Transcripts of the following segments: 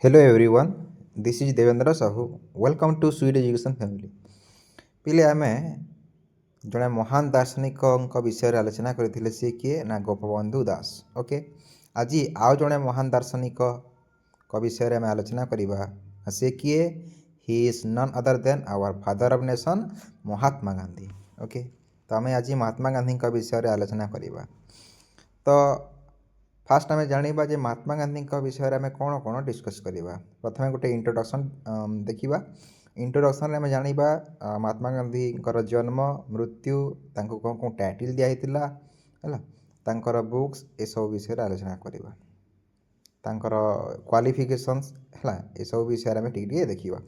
Hello everyone, this is Devendra Sahu. Welcome to Sweet Education Family. ପିଲେ, ଆମେ ଜଣେ ମହାନ ଦାର୍ଶନିକଙ୍କ ବିଷୟରେ ଆଲୋଚନା କରିଥିଲେ। ସେ କିଏ ନା ଗୋପବନ୍ଧୁ ଦାସ। ଓକେ, ଆଜି ଆଉ ଜଣେ ମହାନ ଦାର୍ଶନିକଙ୍କ ବିଷୟରେ ଆମେ ଆଲୋଚନା କରିବା। ସେ କିଏ? He is none other than our father of nation, Mahatma Gandhi. Okay, ତ ଆମେ ଆଜି ମହାତ୍ମା ଗାନ୍ଧୀଙ୍କ ବିଷୟରେ ଆଲୋଚନା କରିବା। ତ ଫାଷ୍ଟ ଆମେ ଜାଣିବା ଯେ ମହାତ୍ମା ଗାନ୍ଧୀଙ୍କ ବିଷୟରେ ଆମେ କ'ଣ କ'ଣ ଡିସ୍କସ୍ କରିବା। ପ୍ରଥମେ ଗୋଟେ ଇଣ୍ଟ୍ରୋଡକ୍ସନ୍ ଦେଖିବା। ଇଣ୍ଟ୍ରୋଡକ୍ସନ୍ରେ ଆମେ ଜାଣିବା ମହାତ୍ମା ଗାନ୍ଧୀଙ୍କର ଜନ୍ମ, ମୃତ୍ୟୁ, ତାଙ୍କୁ କ'ଣ କ'ଣ ଟାଇଟିଲ୍ ଦିଆହେଇଥିଲା, ହେଲା, ତାଙ୍କର ବୁକ୍ସ, ଏସବୁ ବିଷୟରେ ଆଲୋଚନା କରିବା। ତାଙ୍କର କ୍ୱାଲିଫିକେସନ୍ସ, ହେଲା, ଏସବୁ ବିଷୟରେ ଆମେ ଟିକେ ଟିକେ ଦେଖିବା।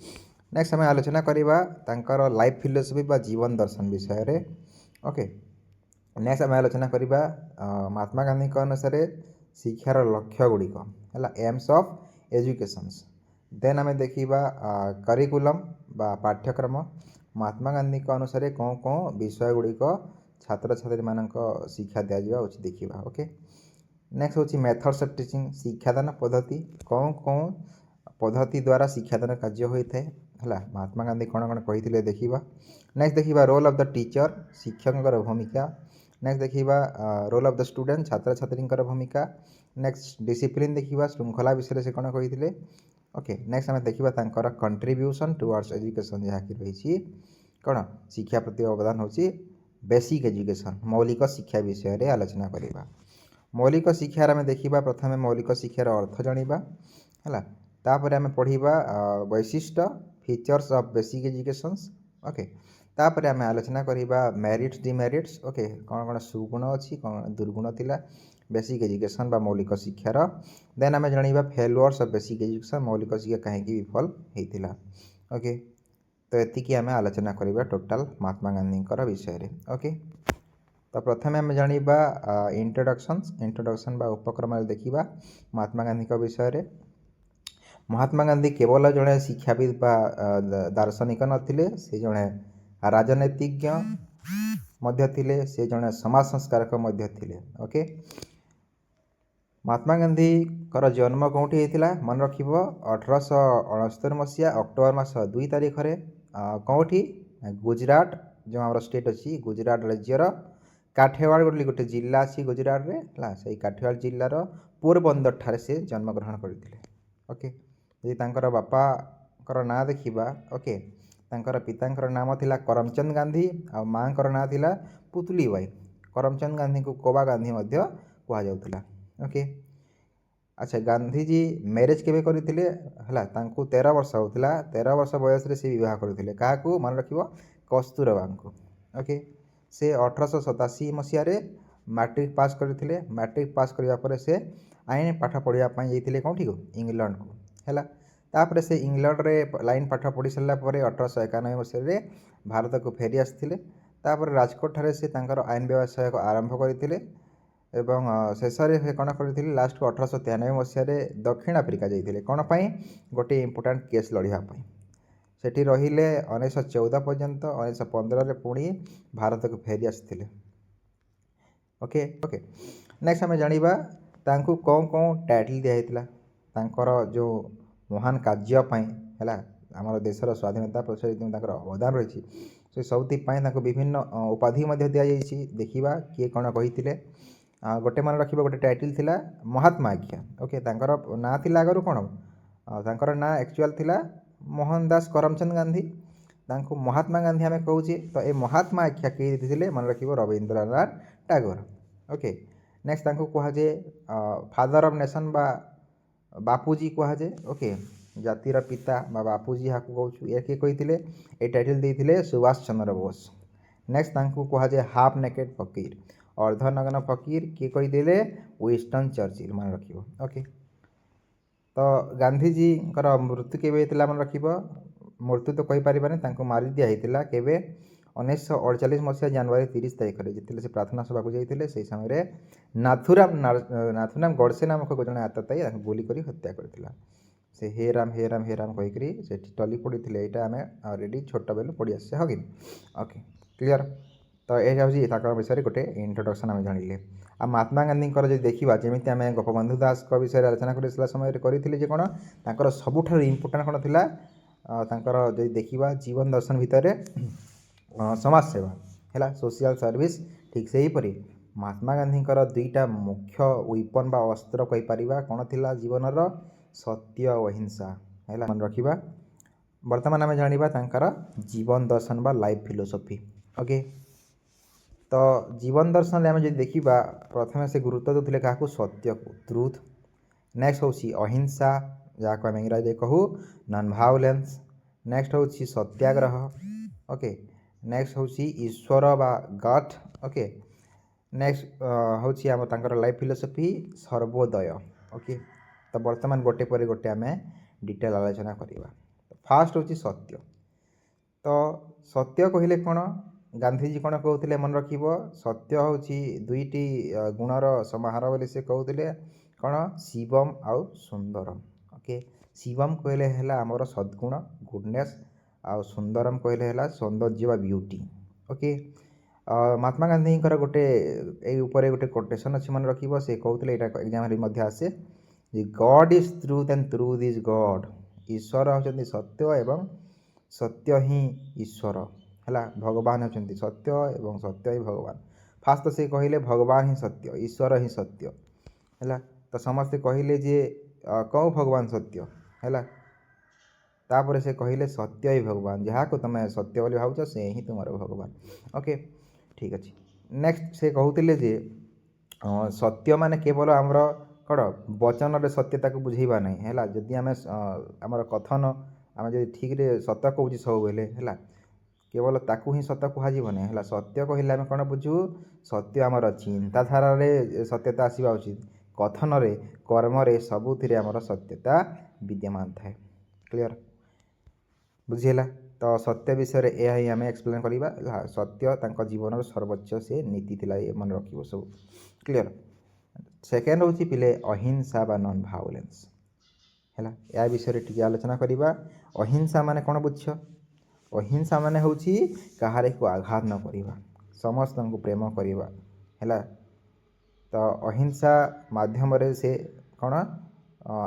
ନେକ୍ସଟ ଆମେ ଆଲୋଚନା କରିବା ତାଙ୍କର ଲାଇଫ୍ ଫିଲୋସଫି ବା ଜୀବନ ଦର୍ଶନ ବିଷୟରେ। ଓକେ, ନେକ୍ସଟ ଆମେ ଆଲୋଚନା କରିବା ମହାତ୍ମା ଗାନ୍ଧୀଙ୍କ ଅନୁସାରେ ଶିକ୍ଷାର ଲକ୍ଷ୍ୟ ଗୁଡ଼ିକ, ହେଲା, ଏମ୍ସ ଅଫ୍ ଏଜୁକେସନ୍ସ। ଦେନ୍ ଆମେ ଦେଖିବା କରିକୁଲମ୍ ବା ପାଠ୍ୟକ୍ରମ। ମହାତ୍ମା ଗାନ୍ଧୀଙ୍କ ଅନୁସାରେ କେଉଁ କେଉଁ ବିଷୟ ଗୁଡ଼ିକ ଛାତ୍ରଛାତ୍ରୀମାନଙ୍କ ଶିକ୍ଷା ଦିଆଯିବା ଉଚିତ, ଦେଖିବା। ଓକେ, ନେକ୍ସଟ ହେଉଛି ମେଥଡ଼୍ସ ଅଫ୍ ଟିଚିଂ, ଶିକ୍ଷାଦାନ ପଦ୍ଧତି। କେଉଁ କେଉଁ ପଦ୍ଧତି ଦ୍ୱାରା ଶିକ୍ଷାଦାନ କାର୍ଯ୍ୟ ହୋଇଥାଏ, ହେଲା, ମହାତ୍ମା ଗାନ୍ଧୀ କ'ଣ କ'ଣ କହିଥିଲେ, ଦେଖିବା। ନେକ୍ସଟ ଦେଖିବା ରୋଲ୍ ଅଫ୍ the teacher, ଶିକ୍ଷକଙ୍କର ଭୂମିକା। ନେକ୍ସଟ ଦେଖିବା ରୋଲ୍ ଅଫ୍ the student, ଛାତ୍ରଛାତ୍ରୀଙ୍କର ଭୂମିକା। ନେକ୍ସଟ ଡିସିପ୍ଲିନ୍ ଦେଖିବା, ଶୃଙ୍ଖଳା ବିଷୟରେ ସେ କ'ଣ କହିଥିଲେ। ଓକେ, ନେକ୍ସଟ ଆମେ ଦେଖିବା ତାଙ୍କର କଣ୍ଟ୍ରିବ୍ୟୁସନ୍ ଟୁୱାର୍ଡ଼ସ୍ ଏଜୁକେସନ୍, ଯାହାକି ରହିଛି କ'ଣ ଶିକ୍ଷା ପ୍ରତି ଅବଦାନ ହେଉଛି ବେସିକ୍ ଏଜୁକେସନ୍, ମୌଳିକ ଶିକ୍ଷା ବିଷୟରେ ଆଲୋଚନା କରିବା। ମୌଳିକ ଶିକ୍ଷାରେ ଆମେ ଦେଖିବା, ପ୍ରଥମେ ମୌଳିକ ଶିକ୍ଷାର ଅର୍ଥ ଜାଣିବା, ହେଲା। ତାପରେ ଆମେ ପଢ଼ିବା ବୈଶିଷ୍ଟ୍ୟ, features of basic educations. Okay, ତାପରେ ଆମେ ଆଲୋଚନା କରିବା ମେରିଟ୍ସ, ଡିମେରିଟ୍ସ। ଓକେ, କ'ଣ କ'ଣ ସୁଗୁଣ ଅଛି, କ'ଣ ଦୁର୍ଗୁଣ ଥିଲା ବେସିକ୍ ଏଜୁକେସନ୍ ବା ମୌଳିକ ଶିକ୍ଷାର। ଦେନ୍ ଆମେ ଜାଣିବା ଫେଲୁଅର୍ସ ଅଫ୍ ବେସିକ୍ ଏଜୁକେସନ୍, ମୌଳିକ ଶିକ୍ଷା କାହିଁକି ବିଫଳ ହେଇଥିଲା। ଓକେ, ତ ଏତିକି ଆମେ ଆଲୋଚନା କରିବା ଟୋଟାଲ୍ ମହାତ୍ମା ଗାନ୍ଧୀଙ୍କର ବିଷୟରେ। ଓକେ, ତ ପ୍ରଥମେ ଆମେ ଜାଣିବା ଇଣ୍ଟ୍ରୋଡକ୍ସନ୍ସ। ଇଣ୍ଟ୍ରୋଡକ୍ସନ୍ ବା ଉପକ୍ରମରେ ଦେଖିବା ମହାତ୍ମା ଗାନ୍ଧୀଙ୍କ ବିଷୟରେ। ମହାତ୍ମା ଗାନ୍ଧୀ କେବଳ ଜଣେ ଶିକ୍ଷାବିତ୍ ବା ଦାର୍ଶନିକ ନଥିଲେ, ସେ ଜଣେ ରାଜନୀତିଜ୍ଞ ମଧ୍ୟ ଥିଲେ, ସେ ଜଣେ ସମାଜ ସଂସ୍କାରକ ମଧ୍ୟ ଥିଲେ। ଓକେ, ମହାତ୍ମା ଗାନ୍ଧୀଙ୍କର ଜନ୍ମ କେଉଁଠି ହେଇଥିଲା? ମନେ ରଖିବ, 1869 ମସିହା ଅକ୍ଟୋବର ମାସ 2 ତାରିଖରେ। କେଉଁଠି? ଗୁଜୁରାଟ, ଯେଉଁ ଆମର ଷ୍ଟେଟ୍ ଅଛି, ଗୁଜୁରାଟ ରାଜ୍ୟର କାଠିଆୱାଡ଼ ବୋଲି ଗୋଟେ ଜିଲ୍ଲା ଅଛି ଗୁଜୁରାଟରେ, ହେଲା, ସେଇ କାଠିଆୱାଡ଼ ଜିଲ୍ଲାର ପୋରବନ୍ଦର ଠାରେ ସେ ଜନ୍ମଗ୍ରହଣ କରିଥିଲେ। ଓକେ, ଯଦି ତାଙ୍କର ବାପାଙ୍କର ନାଁ ଦେଖିବା, ଓକେ, ତାଙ୍କର ପିତାଙ୍କର ନାମ ଥିଲା କରମଚନ୍ଦ ଗାନ୍ଧୀ ଆଉ ମାଆଙ୍କର ନାଁ ଥିଲା ପୁତଲିବାଇ। କରମଚନ୍ଦ ଗାନ୍ଧୀଙ୍କୁ କବା ଗାନ୍ଧୀ ମଧ୍ୟ କୁହାଯାଉଥିଲା। ଓକେ, ଆଚ୍ଛା, ଗାନ୍ଧିଜୀ ମ୍ୟାରେଜ୍ କେବେ କରିଥିଲେ? ହେଲା, ତାଙ୍କୁ 13 ବର୍ଷ ହେଉଥିଲା। 13 ବର୍ଷ ବୟସରେ ସେ ବିବାହ କରିଥିଲେ। କାହାକୁ? ମନେ ରଖିବ, କସ୍ତୁରବାଙ୍କୁ। ଓକେ, ସେ 1887 ମସିହାରେ ମାଟ୍ରିକ ପାସ୍ କରିଥିଲେ। ମାଟ୍ରିକ ପାସ୍ କରିବା ପରେ ସେ ଆଇନ ପାଠ ପଢ଼ିବା ପାଇଁ ଯାଇଥିଲେ କେଉଁଠିକୁ? ଇଂଲଣ୍ଡକୁ, ହେଲା। ତାପରେ ସେ ଇଂଲଣ୍ଡରେ ଆଇନ ପାଠ ପଢ଼ି ସାରିଲା ପରେ 1891 ମସିହାରେ ଭାରତକୁ ଫେରି ଆସିଥିଲେ। ତାପରେ ରାଜକୋଟ ଠାରେ ସେ ତାଙ୍କର ଆଇନ ବ୍ୟବସାୟ ଆରମ୍ଭ କରିଥିଲେ ଏବଂ ଶେଷରେ ସେ କ'ଣ କରିଥିଲେ? ଲାଷ୍ଟକୁ 1893 ମସିହାରେ ଦକ୍ଷିଣ ଆଫ୍ରିକା ଯାଇଥିଲେ। କ'ଣ ପାଇଁ? ଗୋଟିଏ ଇମ୍ପୋର୍ଟାଣ୍ଟ କେସ୍ ଲଢ଼ିବା ପାଇଁ। ସେଠି ରହିଲେ 1914 ପର୍ଯ୍ୟନ୍ତ। 1915ରେ ପୁଣି ଭାରତକୁ ଫେରି ଆସିଥିଲେ। ଓକେ ଓକେ ନେକ୍ସଟ ଆମେ ଜାଣିବା ତାଙ୍କୁ କେଉଁ କେଉଁ ଟାଇଟଲ୍ ଦିଆହେଇଥିଲା ତାଙ୍କର ଯେଉଁ ମହାନ କାର୍ଯ୍ୟ ପାଇଁ, ହେଲା, ଆମର ଦେଶର ସ୍ୱାଧୀନତା ପଛରେ ଯେଉଁ ତାଙ୍କର ଅବଦାନ ରହିଛି, ସେ ସବୁଥିପାଇଁ ତାଙ୍କୁ ବିଭିନ୍ନ ଉପାଧି ମଧ୍ୟ ଦିଆଯାଇଛି। ଦେଖିବା କିଏ କ'ଣ କହିଥିଲେ। ଗୋଟେ ମନେ ରଖିବ, ଗୋଟେ ଟାଇଟଲ୍ ଥିଲା ମହାତ୍ମା ଆଖ୍ୟା। ଓକେ, ତାଙ୍କର ନାଁ ଥିଲା ଆଗରୁ କ'ଣ? ତାଙ୍କର ନାଁ ଆକ୍ଚୁଆଲ୍ ଥିଲା ମୋହନ ଦାସ କରମଚନ୍ଦ ଗାନ୍ଧୀ। ତାଙ୍କୁ ମହାତ୍ମା ଗାନ୍ଧୀ ଆମେ କହୁଛେ। ତ ଏ ମହାତ୍ମା ଆଖ୍ୟା କିଏ ଦେଇଥିଲେ? ମନେ ରଖିବ, ରବୀନ୍ଦ୍ରନାଥ ଟାଗୋର। ଓକେ, ନେକ୍ସଟ ତାଙ୍କୁ କୁହାଯାଏ ଫାଦର ଅଫ୍ ନେସନ୍ ବା ବାପୁଜୀ କୁହାଯାଏ। ଓକେ, ଜାତିର ପିତା ବା ବାପୁଜୀ ଯାହାକୁ କହୁଛୁ, ଏ କିଏ କହିଥିଲେ? ଏ ଟାଇଟଲ୍ ଦେଇଥିଲେ ସୁଭାଷ ଚନ୍ଦ୍ର ବୋଷ। ନେକ୍ସଟ ତାଙ୍କୁ କୁହାଯାଏ ହାଫ୍ ନେକେଡ୍ ଫକୀର, ଅର୍ଦ୍ଧନଗ୍ନ ଫକୀର। କିଏ କହିଥିଲେ? ୱିନଷ୍ଟନ୍ ଚର୍ଚିଲ୍, ମନେ ରଖିବ। ଓକେ, ତ ଗାନ୍ଧିଜୀଙ୍କର ମୃତ୍ୟୁ କେବେ ହେଇଥିଲା? ମନେ ରଖିବ, ମୃତ୍ୟୁ ତ କହିପାରିବାନି, ତାଙ୍କୁ ମାରି ଦିଆହେଇଥିଲା। କେବେ? 1948 ମସିହା ଜାନୁଆରୀ 30 ତାରିଖରେ, ଯେତେବେଳେ ସେ ପ୍ରାର୍ଥନା ସଭାକୁ ଯାଇଥିଲେ, ସେହି ସମୟରେ ନାଥୁରାମ ଗଡ଼ସେ ନାମକ ଜଣେ ଆତତାୟୀ ତାଙ୍କୁ ଗୁଳି କରି ହତ୍ୟା କରିଥିଲା। ସେ "ହେ ରାମ, ହେ ରାମ, ହେ ରାମ" କହିକରି ସେଠି ଟଳି ପଡ଼ିଥିଲେ। ଏଇଟା ଆମେ ଅଲରେଡ଼ି ଛୋଟବେଳୁ ପଢ଼ି ଆସିଛେ, ହଁ କି? Okay, clear. ତ ଏଇଟା ହେଉଛି ତାଙ୍କ ବିଷୟରେ ଗୋଟେ ଇଣ୍ଟ୍ରୋଡକ୍ସନ୍ ଆମେ ଜାଣିଲେ। ଆଉ ମହାତ୍ମା ଗାନ୍ଧୀଙ୍କର ଯଦି ଦେଖିବା, ଯେମିତି ଆମେ ଗୋପବନ୍ଧୁ ଦାସଙ୍କ ବିଷୟରେ ଆଲୋଚନା କରିସାରିଲା ସମୟରେ କରିଥିଲେ ଯେ କ'ଣ ତାଙ୍କର ସବୁଠାରୁ ଇମ୍ପୋର୍ଟାଣ୍ଟ କ'ଣ ଥିଲା, ତାଙ୍କର ଯଦି ଦେଖିବା ଜୀବନ ଦର୍ଶନ ଭିତରେ ସମାଜ ସେବା ହେଲା, ସୋସିଆଲ୍ ସର୍ଭିସ୍। ଠିକ୍ ସେହିପରି ମହାତ୍ମା ଗାନ୍ଧୀଙ୍କର ଦୁଇଟା ମୁଖ୍ୟ ୱିପନ୍ ବା ଅସ୍ତ୍ର କହିପାରିବା କ'ଣ ଥିଲା ଜୀବନର? ସତ୍ୟ ଓ ଅହିଂସା ହେଲା। ମନେ ରଖିବା। ବର୍ତ୍ତମାନ ଆମେ ଜାଣିବା ତାଙ୍କର ଜୀବନ ଦର୍ଶନ ବା ଲାଇଫ୍ ଫିଲୋସଫି। ଓକେ, ତ ଜୀବନ ଦର୍ଶନରେ ଆମେ ଯଦି ଦେଖିବା, ପ୍ରଥମେ ସେ ଗୁରୁତ୍ୱ ଦେଉଥିଲେ କାହାକୁ? ସତ୍ୟକୁ, ଟ୍ରୁଥ୍। ନେକ୍ସଟ ହେଉଛି ଅହିଂସା, ଯାହାକୁ ଆମେ ଇଂରାଜୀରେ କହୁ ନନ୍ ଭାଓଲେନ୍ସ। ନେକ୍ସଟ ହେଉଛି ସତ୍ୟାଗ୍ରହ। ଓକେ, ନେକ୍ସଟ ହେଉଛି ଈଶ୍ୱର ବା ଗଡ୍। ଓକେ, ନେକ୍ସଟ ହେଉଛି ଆମ ତାଙ୍କର ଲାଇଫ୍ ଫିଲୋସଫି ସର୍ବୋଦୟ। ଓକେ, ତ ବର୍ତ୍ତମାନ ଗୋଟେ ପରେ ଗୋଟେ ଆମେ ଡିଟେଲ୍ ଆଲୋଚନା କରିବା। ଫାଷ୍ଟ ହେଉଛି ସତ୍ୟ। ତ ସତ୍ୟ କହିଲେ କ'ଣ? ଗାନ୍ଧିଜୀ କ'ଣ କହୁଥିଲେ ମନେ ରଖିବ। ସତ୍ୟ ହେଉଛି ଦୁଇଟି ଗୁଣର ସମାହାର ବୋଲି ସେ କହୁଥିଲେ। କ'ଣ? ଶିବମ ଆଉ ସୁନ୍ଦରମ। ଓକେ, ଶିବମ କହିଲେ ହେଲା ଆମର ସଦ୍ଗୁଣ, ଗୁଡ଼ନେସ୍, ଆଉ ସୁନ୍ଦରମ କହିଲେ ହେଲା ସୌନ୍ଦର୍ଯ୍ୟ ବା ବିୟୁଟି। ଓକେ, ମହାତ୍ମା ଗାନ୍ଧୀଙ୍କର ଗୋଟେ ଏଇ ଉପରେ ଗୋଟେ କୋଟେସନ୍ ଅଛି, ମନେ ରଖିବ। ସେ କହୁଥିଲେ, ଏଇଟା ଏକ୍ଜାମ୍ରେ ମଧ୍ୟ ଆସେ ଯେ "God is truth and truth is God." ଈଶ୍ୱର ହେଉଛନ୍ତି ସତ୍ୟ ଏବଂ ସତ୍ୟ ହିଁ ଈଶ୍ୱର। ହେଲା, ଭଗବାନ ହେଉଛନ୍ତି ସତ୍ୟ ଏବଂ ସତ୍ୟ ହିଁ ଭଗବାନ। ଫାଷ୍ଟ ତ ସେ କହିଲେ ଭଗବାନ ହିଁ ସତ୍ୟ, ଈଶ୍ୱର ହିଁ ସତ୍ୟ। ହେଲା, ତ ସମସ୍ତେ କହିଲେ ଯେ କେଉଁ ଭଗବାନ ସତ୍ୟ? ହେଲା, ତାପରେ ସେ କହିଲେ ସତ୍ୟ ହିଁ ଭଗବାନ। ଯାହାକୁ ତୁମେ ସତ୍ୟ ବୋଲି ଭାବୁଛ, ସେ ହିଁ ତୁମର ଭଗବାନ। ଓକେ, ଠିକ୍ ଅଛି। ନେକ୍ସଟ ସେ କହୁଥିଲେ ଯେ ସତ୍ୟ ମାନେ କେବଳ ଆମର କ'ଣ ବଚନରେ ସତ୍ୟତାକୁ ବୁଝେଇବା ନାହିଁ। ହେଲା, ଯଦି ଆମେ ଆମର କଥନ ଆମେ ଯଦି ଠିକ୍ରେ ସତ କହୁଛି ସବୁବେଳେ, ହେଲା, କେବଳ ତାକୁ ହିଁ ସତ କୁହାଯିବ ନାହିଁ। ହେଲା, ସତ୍ୟ କହିଲେ ଆମେ କ'ଣ ବୁଝୁ? ସତ୍ୟ ଆମର ଚିନ୍ତାଧାରାରେ ସତ୍ୟତା ଆସିବା ଉଚିତ। କଥନରେ, କର୍ମରେ, ସବୁଥିରେ ଆମର ସତ୍ୟତା ବିଦ୍ୟମାନ ଥାଏ। କ୍ଲିଅର? ବୁଝିହେଲା? ତ ସତ୍ୟ ବିଷୟରେ ଏହା ହିଁ ଆମେ ଏକ୍ସପ୍ଲେନ୍ କରିବା। ହେଲା, ସତ୍ୟ ତାଙ୍କ ଜୀବନର ସର୍ବୋଚ୍ଚ ସେ ନୀତି ଥିଲା, ଏ ମନେ ରଖିବ ସବୁ। କ୍ଲିଅର? ସେକେଣ୍ଡ ହେଉଛି ପିଲେ ଅହିଂସା ବା ନନ୍ ଭାଓଲେନ୍ସ। ହେଲା, ଏହା ବିଷୟରେ ଟିକେ ଆଲୋଚନା କରିବା। ଅହିଂସା ମାନେ କ'ଣ ବୁଝ? ଅହିଂସା ମାନେ ହେଉଛି କାହାରିକୁ ଆଘାତ ନ କରିବା, ସମସ୍ତଙ୍କୁ ପ୍ରେମ କରିବା। ହେଲା, ତ ଅହିଂସା ମାଧ୍ୟମରେ ସେ କ'ଣ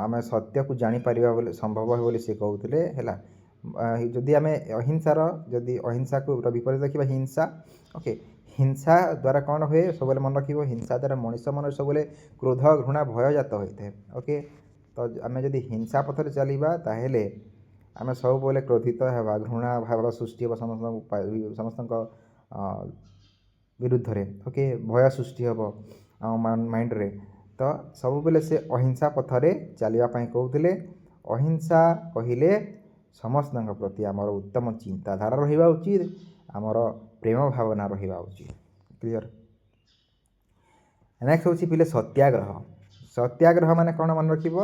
ଆମେ ସତ୍ୟକୁ ଜାଣିପାରିବା ବୋଲି ସମ୍ଭବ ହେବ ବୋଲି ସେ କହୁଥିଲେ। ହେଲା, ଯଦି ଆମେ ଅହିଂସାର ଯଦି ଅହିଂସାକୁ ବିପରୀତ ଦେଖିବା ହିଂସା। ଓକେ, ହିଂସା ଦ୍ୱାରା କ'ଣ ହୁଏ? ସବୁବେଳେ ମନେ ରଖିବ, ହିଂସା ଦ୍ୱାରା ମଣିଷ ମନରେ ସବୁବେଳେ କ୍ରୋଧ, ଘୃଣା, ଭୟ ଜାତ ହୋଇଥାଏ। ଓକେ, ତ ଆମେ ଯଦି ହିଂସା ପଥରେ ଚାଲିବା, ତାହେଲେ ଆମେ ସବୁବେଳେ କ୍ରୋଧିତ ହେବା, ଘୃଣା ଭାବ ସୃଷ୍ଟି ହେବ ସମସ୍ତଙ୍କ ବିରୁଦ୍ଧରେ। ଓକେ, ଭୟ ସୃଷ୍ଟି ହେବ ଆମ ମାଇଣ୍ଡରେ। ତ ସବୁବେଳେ ସେ ଅହିଂସା ପଥରେ ଚାଲିବା ପାଇଁ କହୁଥିଲେ। ଅହିଂସା କହିଲେ ସମସ୍ତଙ୍କ ପ୍ରତି ଆମର ଉତ୍ତମ ଚିନ୍ତାଧାରା ରହିବା ଉଚିତ, ଆମର ପ୍ରେମ ଭାବନା ରହିବା ଉଚିତ। କ୍ଲିଅର? ନେକ୍ସଟ ହେଉଛି ପିଲେ ସତ୍ୟାଗ୍ରହ। ସତ୍ୟାଗ୍ରହ ମାନେ କ'ଣ ମନେ ରଖିବ?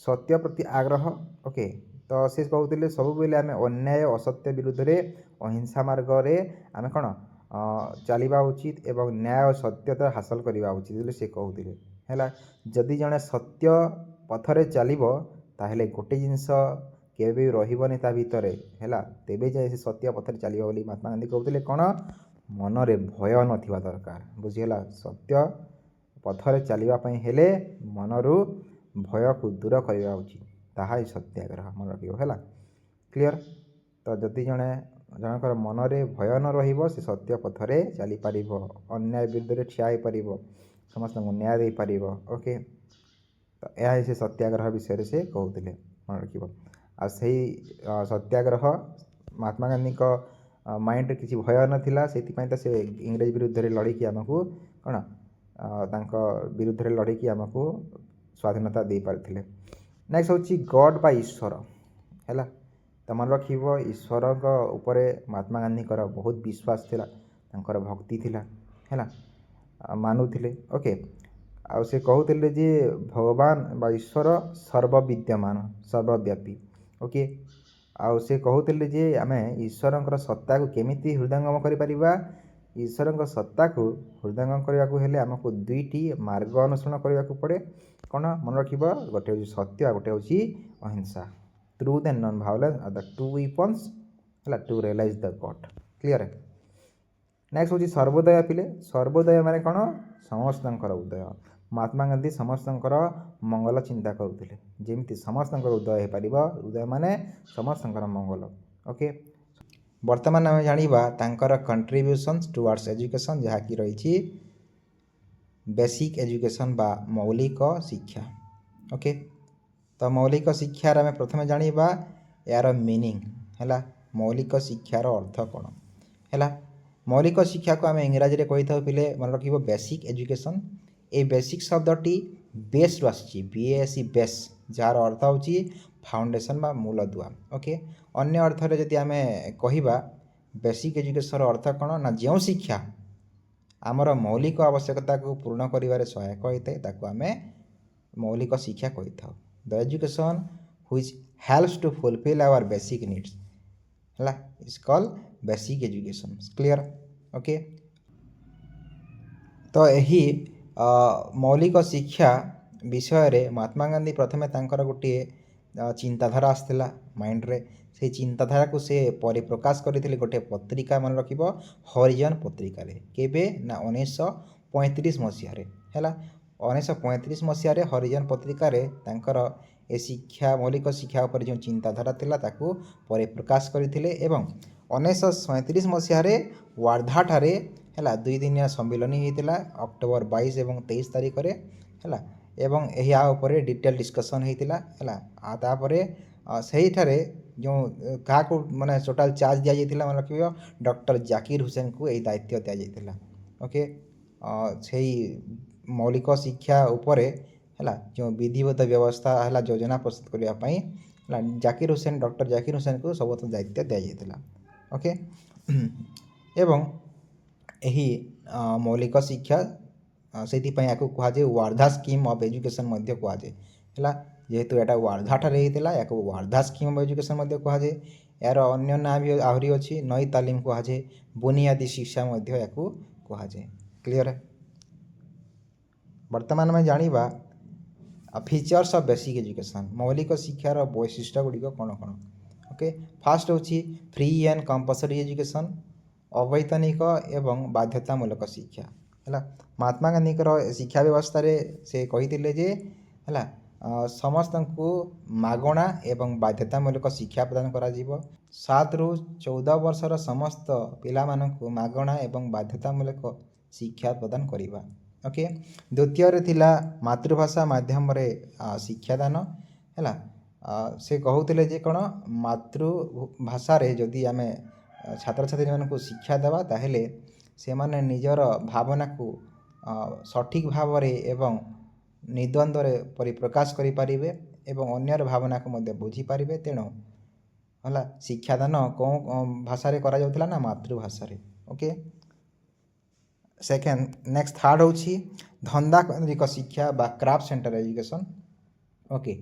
ସତ୍ୟ ପ୍ରତି ଆଗ୍ରହ। ଓକେ, ତ ସେ କହୁଥିଲେ ସବୁବେଳେ ଆମେ ଅନ୍ୟାୟ, ଅସତ୍ୟ ବିରୁଦ୍ଧରେ ଅହିଂସା ମାର୍ଗରେ ଆମେ କ'ଣ ଚାଲିବା ଉଚିତ ଏବଂ ନ୍ୟାୟ, ସତ୍ୟତା ହାସଲ କରିବା ଉଚିତ ବୋଲି ସେ କହୁଥିଲେ। ହେଲା, ଯଦି ଜଣେ ସତ୍ୟ ପଥରେ ଚାଲିବ, ତାହେଲେ ଗୋଟେ ଜିନିଷ କେବେ ବି ରହିବନି ତା ଭିତରେ। ହେଲା, ତେବେ ଯାଇ ସେ ସତ୍ୟ ପଥରେ ଚାଲିବ ବୋଲି ମହାତ୍ମା ଗାନ୍ଧୀ କହୁଥିଲେ। କ'ଣ? ମନରେ ଭୟ ନଥିବା ଦରକାର। ବୁଝିହେଲା? ସତ୍ୟ ପଥରେ ଚାଲିବା ପାଇଁ ହେଲେ ମନରୁ ଭୟକୁ ଦୂର କରିବା ଉଚିତ। ତାହା ହିଁ ସତ୍ୟାଗ୍ରହ, ମନେ ରଖିବ। ହେଲା, କ୍ଲିଅର? ତ ଯଦି ଜଣଙ୍କର ମନରେ ଭୟ ନ ରହିବ, ସେ ସତ୍ୟ ପଥରେ ଚାଲିପାରିବ, ଅନ୍ୟାୟ ବିରୁଦ୍ଧରେ ଠିଆ ହୋଇପାରିବ, ସମସ୍ତଙ୍କୁ ନ୍ୟାୟ ଦେଇପାରିବ। ଓକେ, ତ ଏହା ହିଁ ସେ ସତ୍ୟାଗ୍ରହ ବିଷୟରେ ସେ କହୁଥିଲେ, ମନେ ରଖିବ। ଆଉ ସେଇ ସତ୍ୟାଗ୍ରହ, ମହାତ୍ମା ଗାନ୍ଧୀଙ୍କ ମାଇଣ୍ଡରେ କିଛି ଭୟ ନଥିଲା, ସେଥିପାଇଁ ତ ସେ ଇଂରେଜ ବିରୁଦ୍ଧରେ ଲଢ଼ିକି ଆମକୁ କ'ଣ ତାଙ୍କ ବିରୁଦ୍ଧରେ ଲଢ଼ିକି ଆମକୁ ସ୍ୱାଧୀନତା ଦେଇପାରିଥିଲେ। ନେକ୍ସଟ ହେଉଛି ଗଡ୍ ବା ଈଶ୍ୱର। ହେଲା, ତ ମନେ ରଖିବ, ଈଶ୍ୱରଙ୍କ ଉପରେ ମହାତ୍ମା ଗାନ୍ଧୀଙ୍କର ବହୁତ ବିଶ୍ୱାସ ଥିଲା, ତାଙ୍କର ଭକ୍ତି ଥିଲା। ହେଲା, ମାନୁଥିଲେ। ଓକେ, ଆଉ ସେ କହୁଥିଲେ ଯେ ଭଗବାନ ବା ଈଶ୍ୱର ସର୍ବବିଦ୍ୟମାନ, ସର୍ବବ୍ୟାପୀ। ଓକେ, ଆଉ ସେ କହୁଥିଲେ ଯେ ଆମେ ଈଶ୍ୱରଙ୍କର ସତ୍ତାକୁ କେମିତି ହୃଦୟଙ୍ଗମ କରିପାରିବା? ଈଶ୍ୱରଙ୍କ ସତ୍ତାକୁ ହୃଦୟଙ୍ଗମ କରିବାକୁ ହେଲେ ଆମକୁ ଦୁଇଟି ମାର୍ଗ ଅନୁସରଣ କରିବାକୁ ପଡ଼େ। କ'ଣ ମନେ ରଖିବ? ଗୋଟେ ହେଉଛି ସତ୍ୟ ଆଉ ଗୋଟେ ହେଉଛି ଅହିଂସା। Truth and non violence are the two weapons, ହେଲା, to realize the God. Clear? Next ହେଉଛି ସର୍ବୋଦୟ ପିଲେ। ସର୍ବୋଦୟ ମାନେ କ'ଣ? ସମସ୍ତଙ୍କର ଉଦୟ। ମହାତ୍ମା ଗାନ୍ଧୀ ସମସ୍ତଙ୍କର ମଙ୍ଗଳ ଚିନ୍ତା କରୁଥିଲେ, ଯେମିତି ସମସ୍ତଙ୍କର ଉଦୟ ହେଇପାରିବ। ଉଦୟ ମାନେ ସମସ୍ତଙ୍କର ମଙ୍ଗଳ। ଓକେ, ବର୍ତ୍ତମାନ ଆମେ ଜାଣିବା ତାଙ୍କର କଣ୍ଟ୍ରିବ୍ୟୁସନ୍ସ ଟୁୱାର୍ଡ଼ସ୍ ଏଜୁକେସନ୍, ଯାହାକି ରହିଛି ବେସିକ୍ ଏଜୁକେସନ୍ ବା ମୌଳିକ ଶିକ୍ଷା। ଓକେ, ତ ମୌଳିକ ଶିକ୍ଷାର ଆମେ ପ୍ରଥମେ ଜାଣିବା ଏହାର ମିନିଂ। ହେଲା, ମୌଳିକ ଶିକ୍ଷାର ଅର୍ଥ କ'ଣ ହେଲା? ମୌଳିକ ଶିକ୍ଷାକୁ ଆମେ ଇଂରାଜୀରେ କହିଥାଉ ପିଲେ, ମନେ ରଖିବ, ବେସିକ୍ ଏଜୁକେସନ୍। ଏଇ ବେସିକ୍ ଶବ୍ଦଟି ବେସ୍ରୁ ଆସିଛି, ବିଏଏସ୍ଇ ବେସ୍, ଯାହାର ଅର୍ଥ ହେଉଛି ଫାଉଣ୍ଡେସନ୍ ବା ମୂଳଦୁଆ। ଓକେ, ଅନ୍ୟ ଅର୍ଥରେ ଯଦି ଆମେ କହିବା, ବେସିକ୍ ଏଜୁକେସନ୍ର ଅର୍ଥ କ'ଣ ନା ଯେଉଁ ଶିକ୍ଷା ଆମର ମୌଳିକ ଆବଶ୍ୟକତାକୁ ପୂରଣ କରିବାରେ ସହାୟକ ହୋଇଥାଏ, ତାକୁ ଆମେ ମୌଳିକ ଶିକ୍ଷା କହିଥାଉ। The education which helps to fulfill our basic needs, ହେଲା, is called basic education. Clear? Okay. ତ ଏହି ମୌଳିକ ଶିକ୍ଷା ବିଷୟରେ ମହାତ୍ମା ଗାନ୍ଧୀ ପ୍ରଥମେ ତାଙ୍କର ଗୋଟିଏ ଚିନ୍ତାଧାରା ଆସିଥିଲା ମାଇଣ୍ଡରେ। ସେଇ ଚିନ୍ତାଧାରାକୁ ସେ ପରିପ୍ରକାଶ କରିଥିଲେ ଗୋଟିଏ ପତ୍ରିକା, ମନେ ରଖିବ, ହରିଜନ ପତ୍ରିକାରେ। କେବେ ନା 1935 ମସିହାରେ। ହେଲା, 1935 ମସିହାରେ ହରିଜନ ପତ୍ରିକାରେ ତାଙ୍କର ଏ ଶିକ୍ଷା, ମୌଳିକ ଶିକ୍ଷା ଉପରେ ଯେଉଁ ଚିନ୍ତାଧାରା ଥିଲା, ତାକୁ ପରିପ୍ରକାଶ କରିଥିଲେ। ଏବଂ 1937 ମସିହାରେ ୱାର୍ଦ୍ଧାଠାରେ, ହେଲା, 2 ଦିନିଆ ସମ୍ମିଳନୀ ହେଇଥିଲା ଅକ୍ଟୋବର 22 ଏବଂ 23 ତାରିଖରେ। ହେଲା, ଏବଂ ଏହା ଉପରେ ଡିଟେଲ୍ ଡିସ୍କସନ୍ ହେଇଥିଲା। ହେଲା, ଆଉ ତାପରେ ସେଇଠାରେ ଯେଉଁ କାହାକୁ ମାନେ ଟୋଟାଲ୍ ଚାର୍ଜ ଦିଆଯାଇଥିଲା? ମନେ ରଖିବ, ଡକ୍ଟର ଜାକିର ହୁସେନକୁ ଏହି ଦାୟିତ୍ୱ ଦିଆଯାଇଥିଲା। ଓକେ, ସେଇ ମୌଳିକ ଶିକ୍ଷା ଉପରେ, ହେଲା, ଯେଉଁ ବିଧିବଦ୍ଧ ବ୍ୟବସ୍ଥା, ହେଲା, ଯୋଜନା ପ୍ରସ୍ତୁତ କରିବା ପାଇଁ, ହେଲା, ଜାକିର ହୁସେନ, ଡକ୍ଟର ଜାକିର ହୁସେନକୁ ସମସ୍ତ ଦାୟିତ୍ୱ ଦିଆଯାଇଥିଲା। ଓକେ, ଏବଂ ଏହି ମୌଳିକ ଶିକ୍ଷା, ସେଇଥିପାଇଁ ଏହାକୁ କୁହାଯାଏ ୱାର୍ଦ୍ଧା ସ୍କିମ୍ ଅଫ୍ ଏଜୁକେସନ୍ ମଧ୍ୟ କୁହାଯାଏ। ହେଲା, ଯେହେତୁ ଏଇଟା ୱାର୍ଦ୍ଧାଠାରେ ହେଇଥିଲା, ଏହାକୁ ୱାର୍ଦ୍ଧା ସ୍କିମ୍ ଅଫ୍ ଏଜୁକେସନ୍ ମଧ୍ୟ କୁହାଯାଏ। ଏହାର ଅନ୍ୟ ନାଁ ବି ଆହୁରି ଅଛି। ନଈ ତାଲିମ କୁହାଯାଏ, ବୁନିୟାଦୀ ଶିକ୍ଷା ମଧ୍ୟ ଏହାକୁ କୁହାଯାଏ। କ୍ଲିଅର? ବର୍ତ୍ତମାନ ଆମେ ଜାଣିବା ଫିଚର୍ସ ଅଫ୍ ବେସିକ୍ ଏଜୁକେସନ୍, ମୌଳିକ ଶିକ୍ଷାର ବୈଶିଷ୍ଟ୍ୟ ଗୁଡ଼ିକ କ'ଣ କ'ଣ? ଓକେ, ଫାର୍ଷ୍ଟ ହେଉଛି ଫ୍ରି ଆଣ୍ଡ କମ୍ପଲସରି ଏଜୁକେସନ୍, ଅବୈତନିକ ଏବଂ ବାଧ୍ୟତାମୂଳକ ଶିକ୍ଷା। ହେଲା, ମହାତ୍ମା ଗାନ୍ଧୀଙ୍କର ଶିକ୍ଷା ବ୍ୟବସ୍ଥାରେ ସେ କହିଥିଲେ ଯେ, ହେଲା, ସମସ୍ତଙ୍କୁ ମାଗଣା ଏବଂ ବାଧ୍ୟତାମୂଳକ ଶିକ୍ଷା ପ୍ରଦାନ କରାଯିବ। 7ରୁ 14 ବର୍ଷର ସମସ୍ତ ପିଲାମାନଙ୍କୁ ମାଗଣା ଏବଂ ବାଧ୍ୟତାମୂଳକ ଶିକ୍ଷା ପ୍ରଦାନ କରିବା। ଓକେ, ଦ୍ୱିତୀୟରେ ଥିଲା ମାତୃଭାଷା ମାଧ୍ୟମରେ ଶିକ୍ଷାଦାନ। ହେଲା, ସେ କହୁଥିଲେ ଯେ କ'ଣ, ମାତୃଭାଷାରେ ଯଦି ଆମେ ଛାତ୍ରଛାତ୍ରୀମାନଙ୍କୁ ଶିକ୍ଷା ଦେବା, ତାହେଲେ ସେମାନେ ନିଜର ଭାବନାକୁ ସଠିକ୍ ଭାବରେ ଏବଂ ନିର୍ଦ୍ୱନ୍ଦ୍ୱରେ ପରିପ୍ରକାଶ କରିପାରିବେ ଏବଂ ଅନ୍ୟର ଭାବନାକୁ ମଧ୍ୟ ବୁଝିପାରିବେ। ତେଣୁ, ହେଲା, ଶିକ୍ଷାଦାନ କେଉଁ ଭାଷାରେ କରାଯାଉଥିଲା ନା ମାତୃଭାଷାରେ। ଓକେ, ସେକେଣ୍ଡ, ନେକ୍ସଟ ଥାର୍ଡ଼ ହେଉଛି ଧନ୍ଦା କେନ୍ଦ୍ରିକ ଶିକ୍ଷା ବା craft centre education. Okay,